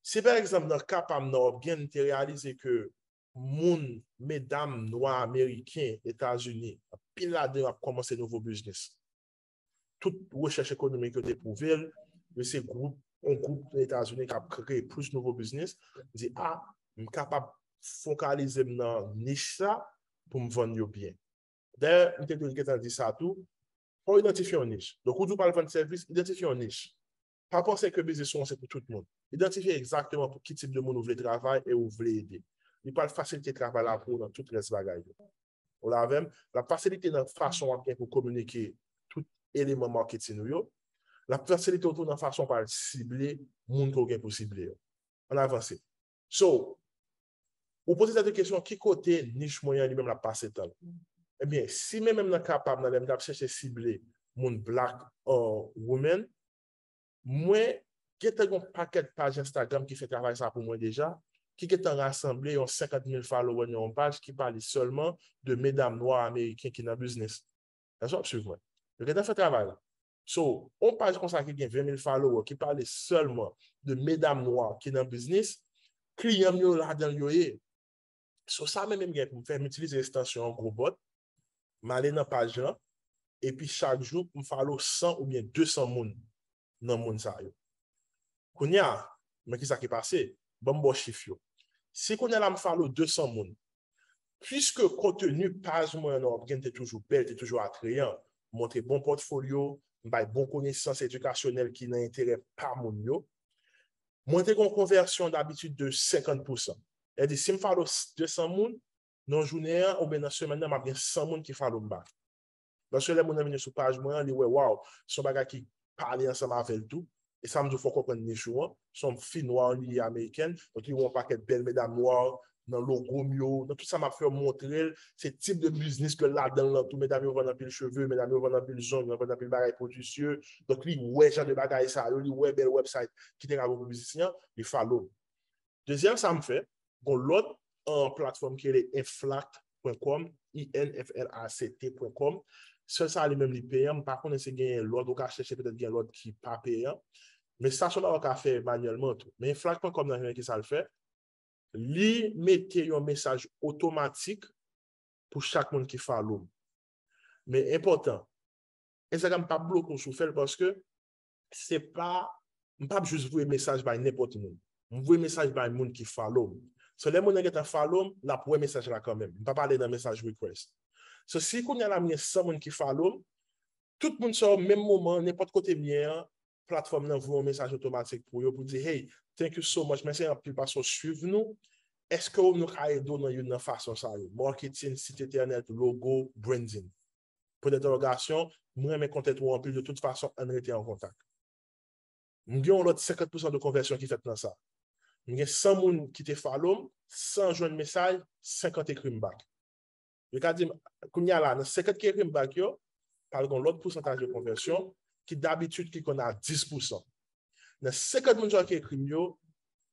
Si pa egzanp nan ka pa m nan Upgain, m te reyalize ke moun, medam nwa ameriken Etazini, anpil ladan yo ap kòmanse nouvo biznis. Tout rechèch ekonomik yo te pwouve l, men se gwoup, yon gwoup nan Etazini k ap kreye plis nouvo biznis. M di, a, m kapab fokalize m nan nich sa pou m vann yo byen. Dayè, m te dwe gentan di sa tou, fò w idantifye yon nich. Donk, ou di w pral vann sèvis, idantifye yon nich. Pa panse ke biznis ou an se pou tout moun. Idantifye egzakteman pou ki tip de moun ou vle travay e ou vle ede. Li pral fasilite travay la pou ou nan tout rès bagay yo. Ou la avè m? L ap fasilite nan fason w ap gen pou kominike tout eleman marketing ou yo. L ap fasilite w tou nan fason w pral sible moun ke w gen pou sible yo. Ann avanse. So, ou poze tèt ou kesyon, ki kote nich mwen an li menm l ap pase tan l? Ebyen, si men menm nan ka pa m nan, lè m t ap chèche sible moun black or women, mwen gentan gen yon pakèt paj Instagram ki fè travay sa pou mwen deja, ki gentan rasanble yon senkant mil follower nan yon paj ki pale sèlman de medam nwa ameriken ki nan biznis. Èske w ap swiv mwen? Yo gentan fè travay la. So, yon paj konsa ki gen ven mil follower ki pale sèlman de medam nwa ki nan biznis, kliyan m yo ladan l yo ye. So, sa menm m gen pou m fè, m itilize ekstansyon an Growbot, m ale nan paj lan, epi chak jou, m follow san oubyen de san moun nan moun sa yo. Kounye a, men kisa ki pase, ban m ba w chif yo. Si kounye a la m follow de san moun, piske konteni paj mwen an nan Upgain te toujou bèl, te toujou atreyan, montre bon pòtfolyo, m bay bon konesans edikasyonèl ki nan enterè pa moun yo, mwen te gen yon konvèsyon dabitid de senkant pousan. Sètadi, si m follow de san moun, nan jounen an oubyen nan semèn nan, m ap gen san moun ki follow m back. Paske lè moun nan vini sou paj mwen an, li wè, waw, se yon bagay ki pale ansanm avè l tou. E sa m di w, fò w konprann nich ou an. Se yon fi nwa, li ye amerikèn. Donk, li wè yon pakèt bèl medam nwa nan logo m yo, nan tout sa m ap fè, m montre l. Se tip de biznis ke l ladan l lan tou. Medam yo vann anpil cheve, medam yo vann anpil zong, yo vann anpil bagay pwodui sye. Donk, li wè jan de bagay sa yo, li wè bèl website ki te ka bon pou biznis li an, li follow m. Dezyèm sa m fè, gon lòt an platfòm ki rele inflact point com, I N F L A C T point com. Sèl sa li menm li peyan, m pa konnen si genyen lòt, ou ka chèche petèt gen lòt ki pa peyan. Men sa se yon bagay ou ka fè manyèlman tou. Men inflact point com nan ki sa l fè? Li mete yon mesaj otomatik pou chak moun ki follow m. Men enpòtan, Instagram p ap bloke w si w fè l paske se pa, m p ap jis voye mesaj bay nenpòt moun. M voye mesaj bay moun ki follow m. So lè moun nan gentan follow m, l ap wè mesaj la kanmenm. M p ap ale nan mesaj request. So si kounye a la m gen san moun ki follow m, tout moun sa yo menm moman, nenpòt kote m ye an, platfòm nan voye yon mesaj otomatik pou yo pou di, hey, thank you so much, mèsi anpil paske w swiv nou. Èske nou ka ede w nan youn nan fason sa yo? Marketing, sit entènèt, logo, branding. Pwen dentèwogasyon, mwen renmen kontèt ou anpil, de tout fason, ann rete an kontak. M gen yon lòt senkant pousan de konvèsyon ki fèt nan sa. M gen san moun ki te follow m, san jwenn mesaj, senkant ekri m back. Yo ka di m, kounye a la, nan senkant ki ekri m back yo, pral gen yon lòt pousantaj de konvèsyon ki dabitid ki konn a dis pousan. Nan senkant moun sa yo ki ekri m yo,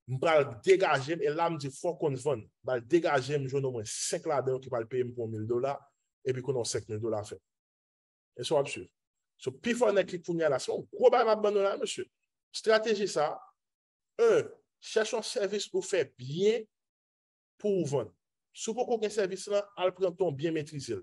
m pral degaje m, e la m di fò w konn vann. M pral degaje m, jwenn omwen senk ladan yo ki pral peye m pou yon mil dola, epi konnen yon senk mil dola fèt. E sa w ap swiv. So, pifò nèg ki kounye a la, se yon gwo bagay m ap ban nou la, mesye. Estrateji sa, en, chèche yon sèvis ou fè byen pou ou vann. Si w poko gen sèvis lan, al pran tan w byen metrize l.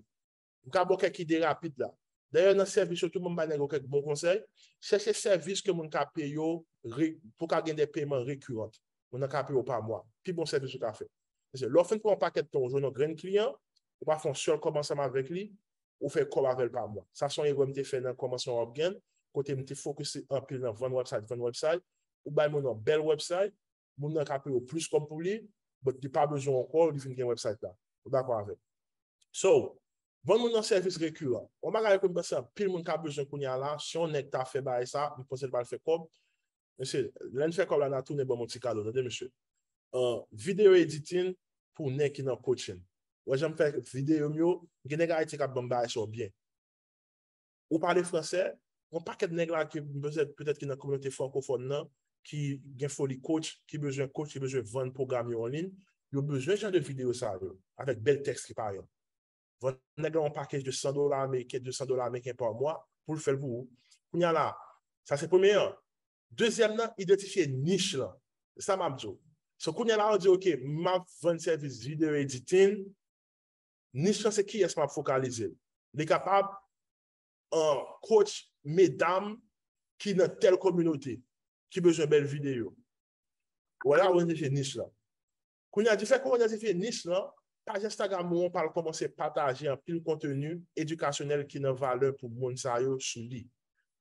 M ka ba w kèk ide rapid la. Dayè, nan sèvis yo tou, mwen bay nèg yo kèk bon konsèy. Chèche sèvis ke moun ka peye w re- pou ka gen de peman rekiran. Moun nan ka peye w pa mwa. Pi bon sèvis ou ka fè. Paske lè w fin pran yon pakèt tan, ou jwenn yon grenn kliyan, ou pa fè yon sèl kòb ansanm avèk li, ou fè kòb avè l pa mwa. Sa se yon erè m te fè nan kòmansman Upgain, kote m te fokis anpil nan vann website, vann website. Ou bay moun yon bèl website, moun nan ka peye w plis kòb pou li, but li pa bezwen w ankò, li vin gen website la. Ou dakò avè m? So, vann moun nan sèvis rekiran. Yon bagay ke m panse anpil moun ka bezwen kounye a la, si yon nèg ta fè bagay sa, m panse l pral fè kòb. Mesye, lè n fè kòb la, n a tounen ban m yon ti kado, tande mesye. An, video editing pou nèg ki nan coaching. Ou wè jan m fè videyo m yo, gen nèg Ayiti k ap ban m bagay sa yo byen. Ou pale fransè, yon pakèt nèg la ki petèt, petèt ki nan kominote frankofòn nan, ki gen foli coach, ki bezwen coach, ki bezwen vann pwogram yo an liy, yo bezwen jan de videyo sa yo, avèk bèl tèks ki parèt. Vann nèg la yon package de san dola ameriken, de san dola ameriken pa mwa, pou l fè l pou ou. Kounye a la, sa se premye an. Dezyèm nan, idantifye nich lan. Se sa m ap di w. So, kounye a la, ou di, ok, m ap vann sèvis video editing. Nich lan se kiyès m ap fokalize l. Li kapab, an, coach medam ki nan tèl kominote, ki bezwen bèl videyo. Ou wè la, ou idantifye nich lan. Kounye a, difè ke ou idantifye nich lan, paj Instagram ou an pral kòmanse pataje anpil konteni edikasyonèl ki nan valè pou moun sa yo sou li.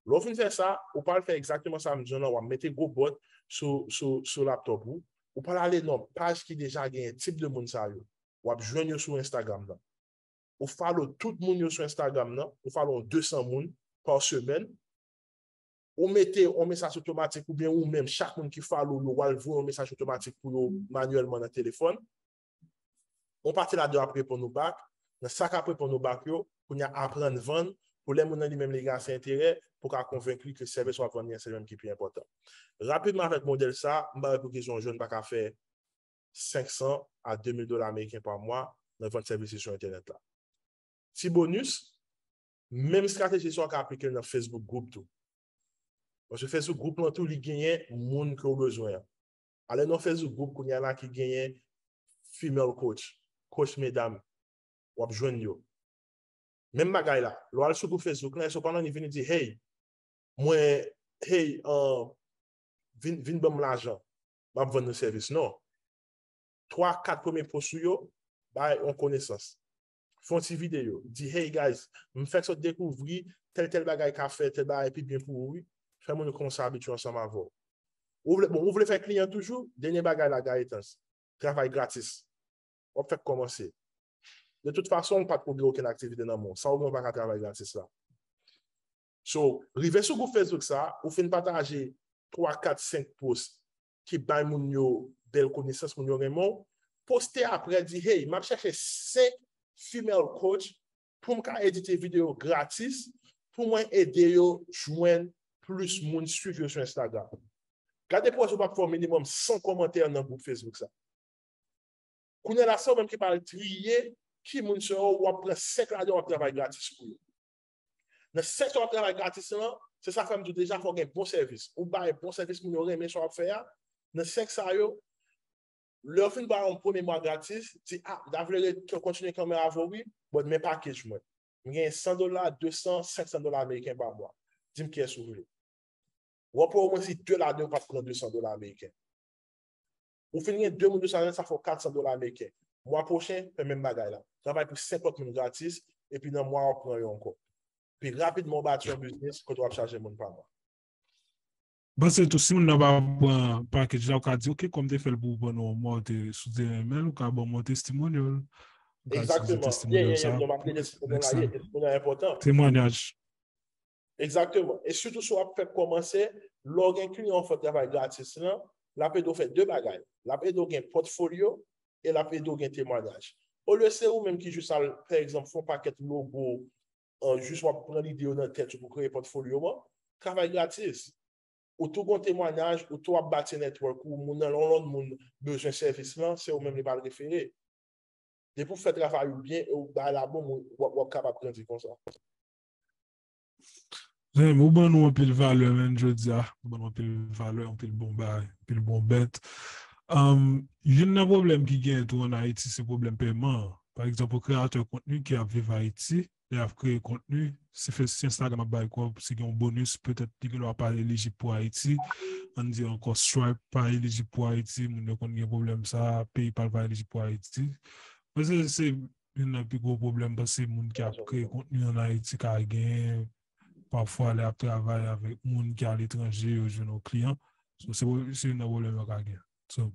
Lè w fin fè sa, ou pral fè egzakteman sa m di w lan, w ap mete gwo bòt sou, sou, sou laptop ou, ou pral ale nan paj ki deja genyen tip de moun sa yo. W ap jwenn yo sou Instagram nan. Ou follow tout moun yo sou Instagram nan, ou follow yon de san moun pa semèn, ou mete yon mesaj otomatik, oubyen ou menm, chak moun ki follow yo, w al voye yon mesaj otomatik pou yo manyèlman nan telefòn. Yon pati ladan yo ap reponn ou back. Nan sa k ap reponn ou back yo, kounye a aprann vann, pou lè moun nan li menm li gen ase enterè, pou ka konvenk li ke sèvis w ap vann li an se li menm ki pi enpòtan. Rapidman avèk modèl sa, m pa wè pou ki rezon yon jèn pa ka fè senk san a de mil dola ameriken pa mwa nan vant sèvis li sou entènèt la. Ti bonis, menm estrateji sa w ka aplike l nan Facebook group tou. Paske Facebook group lan tou, li genyen moun ke w bezwen an. Ale nan Facebook group kounye a la ki genyen female coach, coach medam, w ap jwenn yo. Menm bagay la, lè w al sou group Facebook lan, èske w pa nan li vini di, hey, mwen, hey, uh, vin, vin ban m lajan, m ap vann nou sèvis. Non. Twa, kat premye post ou yo, bay yon konesans. Fè yon ti videyo. Di, hey guys, m fèk sot dekouvri tèl, tèl bagay ka fè, tèl bagay pi byen pou ou, wi. Fè moun yo kòmanse abitye ansanm avè w. Ou vle, bon, ou vle fè kliyan toujou, dènye bagay la, Gaëtans. Travay gratis. W ap fèk kòmanse. De tout fason, ou pa t ko gen okenn aktivite nan men w. Sa w gen, ou pa ka travay gratis la. So, rive sou gwoup Facebook sa, ou fin pataje twa, kat, senk post ki bay moun yo bèl konesans, moun yo renmen w. Poste apre, di, hey, m ap chèche senk female coach pou m ka edite videyo gratis, pou mwen ede yo jwenn plis moun, swiv yo sou Instagram. Gade pou wè si w p ap fè yon minimòm san kòmantè nan gwoup Facebook sa. Kounye a la, se ou menm ki pral triye ki moun sa yo, w ap pran senk ladan, w ap travay gratis pou yo. Nan senk sa w ap travay gratis lan, se sa fè m di w deja, fò w gen bon sèvis. Ou bay bon sèvis, moun yo renmen sa w ap fè a. Nan senk sa yo, lè yo fin ba w yon premye mwa gratis, di, a, m ta vle ret-, kontinye kanmenm avè w, wi, but men package mwen. M gen san dola, de san, senk san dola ameriken pa mwa. Di m kiyès ou vle. W ap wè omwen si de ladan yo p ap pran de san dola ameriken. Ou fin gen de moun de san dola, sa fè w kat san dola ameriken. Mwa pwochen, fè menm bagay la. Travay pou senk lòt moun gratis, epi nan mwa a, w ap pran yo ankò. Pi rapidman w bati yon biznis kote w ap chaje moun pa mwa. M panse tou, si moun nan pa pran package la, ou ka di, ok, kòm te fè l pou ou pandan yon mwa, ou te, si w te renmen l, ou ka ban m yon testimonial. Ou ka itilize Egzakteman. testimonial Yeah, yeah, sa. yeah. Yo, m ap rele testimonial la, yeah, testimonial enpòtan. Temwanyaj. Egzakteman. E sitou si w ap fèk kòmanse, lè w gen kliyan w fè travay gratis lan, l ap ede w fè de bagay. L ap ede w gen pòtfolyo e l ap ede w gen temwanyaj. Olye se ou menm ki jis al, pa egzanp, fè yon pakèt logo, uh, jis w ap pran lide yo nan tèt ou pou kreye pòtfolyo an, travay gratis. Ou tou gen temwanyaj, ou tou ap bati network ou, moun nan, yon lòt moun bezwen sèvis lan, se ou menm li pral refere. Depi w fè travay ou byen e w bay la bon, w ap, w ap kapab grandi konsa. Zanmi m, ou ban nou anpil valè, menn, jodi a. Ou ban nou anpil valè, anpil bon bagay, anpil bon bèt. Um, youn nan pwoblèm ki genyen tou ann Ayiti, se pwoblèm peman an. Pa egzanp, yon kreyatè kontni ki ap viv Ayiti, lè y ap kreye kontni, si, si Instagram ap bay kòb, si gen yon bonus, petèt li gen dwa pa elijib pou Ayiti. Ann di ankò, Stripe pa elijib pou Ayiti, moun yo konn gen pwoblèm sa, PayPal pa elijib pou Ayiti. Mwen se, se youn nan pi gwo pwoblèm, paske moun ki ap kreye kontni ann Ayiti ka gen, pafwa lè y ap travay avèk moun ki aletranje, yo jwenn yon kliyan. So, se, se youn nan pwoblèm yo ka gen. So,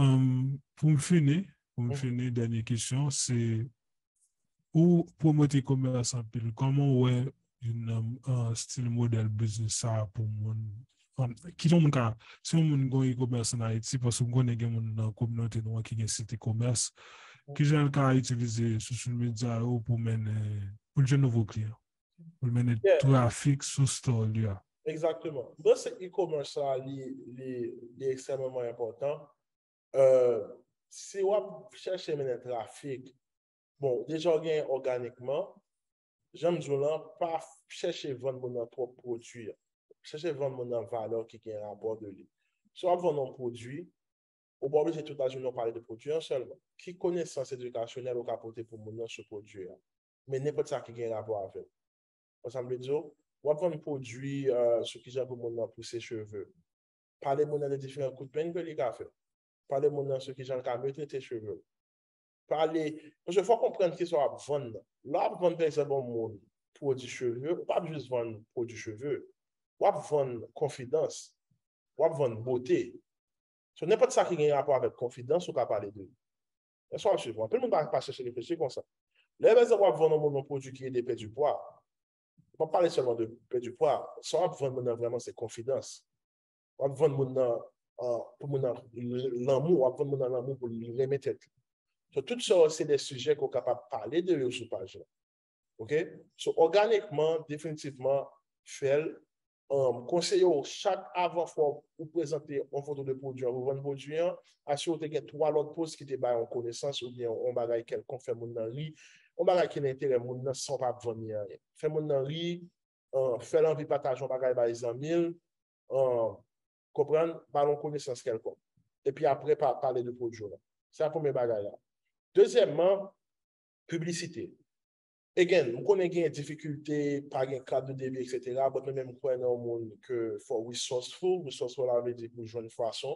um, pou m fini, pou m fini, dènye kesyon, se ou pwomot e-commerce anpil. Kòman w wè youn nan, uh, stil modèl biznis sa pou moun? Um, kijan moun ka, si yon moun gen e-commerce ann Ayiti, paske m konnen gen moun nan kominote nou an ki gen sit e-commerce, kijan l ka itilize social media yo pou mennen, pou l jwenn nouvo kliyan, pou l mennen trafik sou store li a? Egzakteman. M panse e-commerce la, li, li, li ekstrèmeman enpòtan. Euh, si w ap chèche mennen trafik, bon, deja w gen òganikman, jan m di w lan, pa chèche vann moun nan twòp pwodui. Chèche vann moun nan valè ki gen rapò de li. Si w ap vann yon pwodui, ou pa oblije tout lajounen w pale de pwodui an sèlman. Ki konesans edikasyonèl ou ka pote pou moun nan sou pwodui a? Men nenpòt sa ki gen rapò avè l. Konsa m vle di w, w ap vann pwodui, euh, sou kijan pou moun nan pouse cheve. Pale moun nan de diferan kout peny ke li ka fè. Pale moun nan sou kijan l ka maltrete cheve l. Pale, paske fò w konprann kisa w ap vann nan. Lè w ap vann, pa egzanp, yon moun pwodui cheve, ou p ap jis vann pwodui cheve. W ap vann konfidans. W ap vann bote. So, nenpòt sa ki gen rapò avèk konfidans, ou ka pale de li. Èske w ap swiv mwen? Anpil moun pa, pa chèche reflechi konsa. Lè, pa egzanp, w ap vann yon moun yon pwodui ki ede pèdi pwa, ou p ap pale sèlman de pèdi pwa. Sa w ap vann moun nan vrèman, se konfidans. W ap vann moun nan, euh, pou moun nan, lanmou, w ap vann moun nan lanmou pou li renmen tèt li. So, tout sa yo, se de sijè ke w kapab pale de yo sou paj la. Ok? So, òganikman, definitivman, fè l. Um, konseye w chak avan fwa w prezante yon foto de pwodui an, ou vann pwodui an, asire w te gen twa lòt post ki te bay yon konesans oubyen yon bagay kèlkonk, fè moun nan ri, yon bagay ki nan enterè moun nan san w pa vann li anyen. Fè moun nan ri, uh, fè l anvi pataje yon bagay bay zanmi l, uh, konprann, ba l yon konesans kèlkonk. Epi apre, pa, pale de pwodui w lan. Se a premye bagay la. Dezyèmman, piblisite. Again, m konnen gen difikilte, pa gen kat de debi, et cetera, but mwen menm m kwè nan yon moun ke fò resourceful. Resourceful la vle di pou jwenn fason.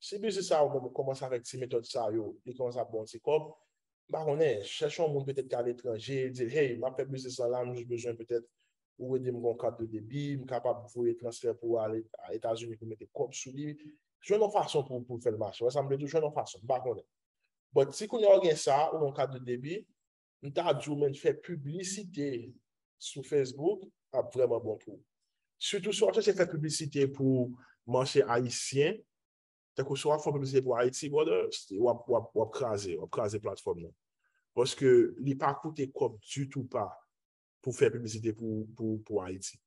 Si biznis sa ou menm ou kòmanse avèk ti metòd sa yo, li kòmanse ap ba w ti kòb, m pa konnen, chèche yon moun petèt ki aletranje, di l, hey, m ap fè biznis lan la, m jis bezwen petèt ou ede m gen yon kat de debi, m kapab voye transfè pou w ale a Etazini pou mete kòb sou li. Jwenn yon fason pou, pou fè l mache. Wè sa m vle di w, jwenn yon fason, m pa konnen. But si kounye a w gen sa, ou gen yon kat de debi, m ta di w, men, fè piblisite sou Facebook, ap vrèman bon pou ou. Sitou si w ap chèche fè piblisite pou mache ayisyen, tankou si w ap fè piblisite pou Ayiti, brother, w ap, w ap, w ap kraze, w ap kraze platfòm nan. Paske li pa koute kòb ditou pa pou fè piblisite pou, pou, pou Ayiti.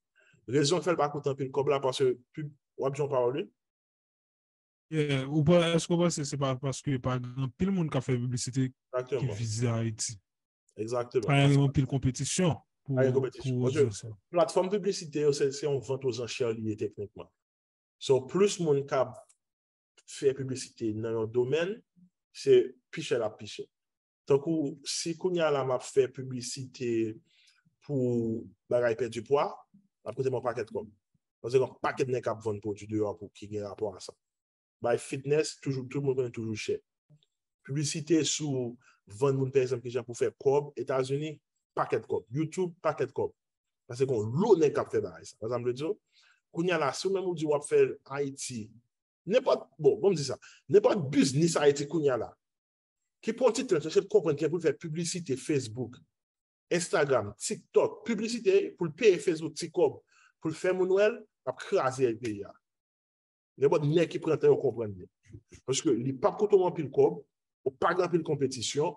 Rezon k fè l pa koute anpil kòb la, paske pib, w ap di yon pawòl, wi? Yeah, ou pa, èske w panse se pa paske pa gen anpil moun k ap fè piblisite ki vize Ayiti? Egzakteman. Pa gen anpil konpetisyon pou, pou odyans la. Platfòm piblisite yo, se, se yon vant ozanchè li ye teknikman. So, plis moun k ap fè piblisite nan yon domèn, se pi chè l ap pi chè. Tankou, si kounye a la m ap fè piblisite pou bagay pèdi pwa, l ap koute m yon pakèt kòb. Paske gen yon pakèt nèg k ap vann pwodui deyò pou ki gen rapò a sa. Bay fitness, toujou, tout moun konnen toujou chè. Piblisite sou vann moun, pa egzanp, kijan pou fè kòb, Etazini, pakèt kòb. YouTube, pakèt kòb. Paske gen yon lo nèg k ap fè bagay sa. Sa m vle di w, kounye a la, si w menm ou di w ap fè Ayiti, nenpòt, bon, bon, m di sa, nenpòt biznis Ayiti kounye a la, ki pran ti tan, chèche konprann kijan pou l fè piblisite Facebook, Instagram, TikTok, piblisite pou l peye Facebook ti kòb, pou l fè moun wè l, ap kraze peyi a. Nenpòt nèg ki pran tan yo konprann li. Paske li p ap koute w anpil kòb, ou pa gen anpil konpetisyon,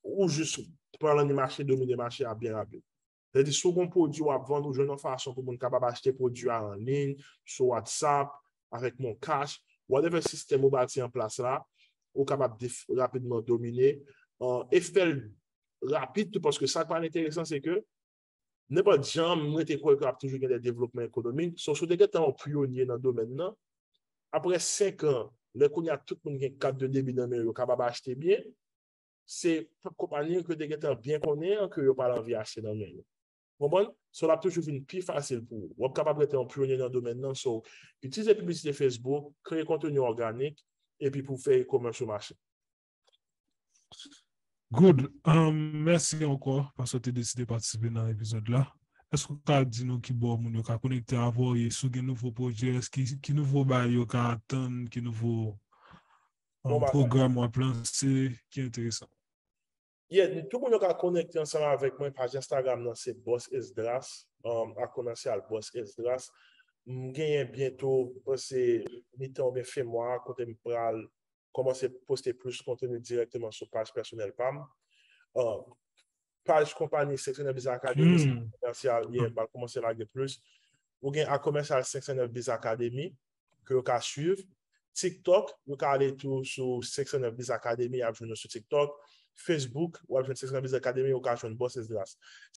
ou jis pran lan nan mache, domine mache a byen rapid. Sa vle di, si w gen yon pwodui w ap vann, ou jwenn yon fason pou moun kapab achte pwodui a an liy, sou WhatsApp, avèk Moncash, whatever sistèm ou bati an plas la, ou kapab rapidman domine. E fè l rapid tou, paske sa k pa enteresan, se ke nenpòt jan, m rete kwè ke ap toujou gen de devlopman ekonomik. So, si w te gentan yon pyonye nan domèn nan, apre senk an, lè kounye a tout moun gen kat de debi nan men yo, yo kapab achte byen, se konpayi ke w te gentan byen konnen an ke yo pral anvi achte nan men yo. Konprann? So, l ap toujou vin pi fasil pou ou. W ap kapab rete yon pyonye nan domèn nan. So, itilize piblisite Facebook, kreye kontni òganik, epi pou fè e-commerce ou mache. Good. Um, mèsi ankò paske w te deside patisipe nan epizòd la. Èske w ka di nou ki bò moun yo ka konekte avè w, e si w gen nouvo pwojè, ki, ki nouvo bagay yo ka atann, ki nouvo um, pwogram w ap lanse, ki enteresan? Yeah, tout moun yo ka konekte ansanm avèk mwen. Paj Instagram nan se Boss Esdras, um, ak komèsyal Boss Esdras. M genyen byento, m panse mitan oubyen fen mwa a, kote m pral kòmanse poste plis kontni dirèkteman sou paj pèsonèl pa m. Uh, paj konpayi Seksyon nèf Biz Academy, se komèsyal, yeah, m pral kòmanse lage plis. Ou gen ak komèsyal Seksyon nèf Biz Academy ke yo ka swiv. TikTok, yo ka ale tou sou Seksyon nèf Biz Academy, y ap jwenn nou sou TikTok. Facebook, w ap jwenn Seksyon nèf Biz Academy, ou ka jwenn Boss Esdras.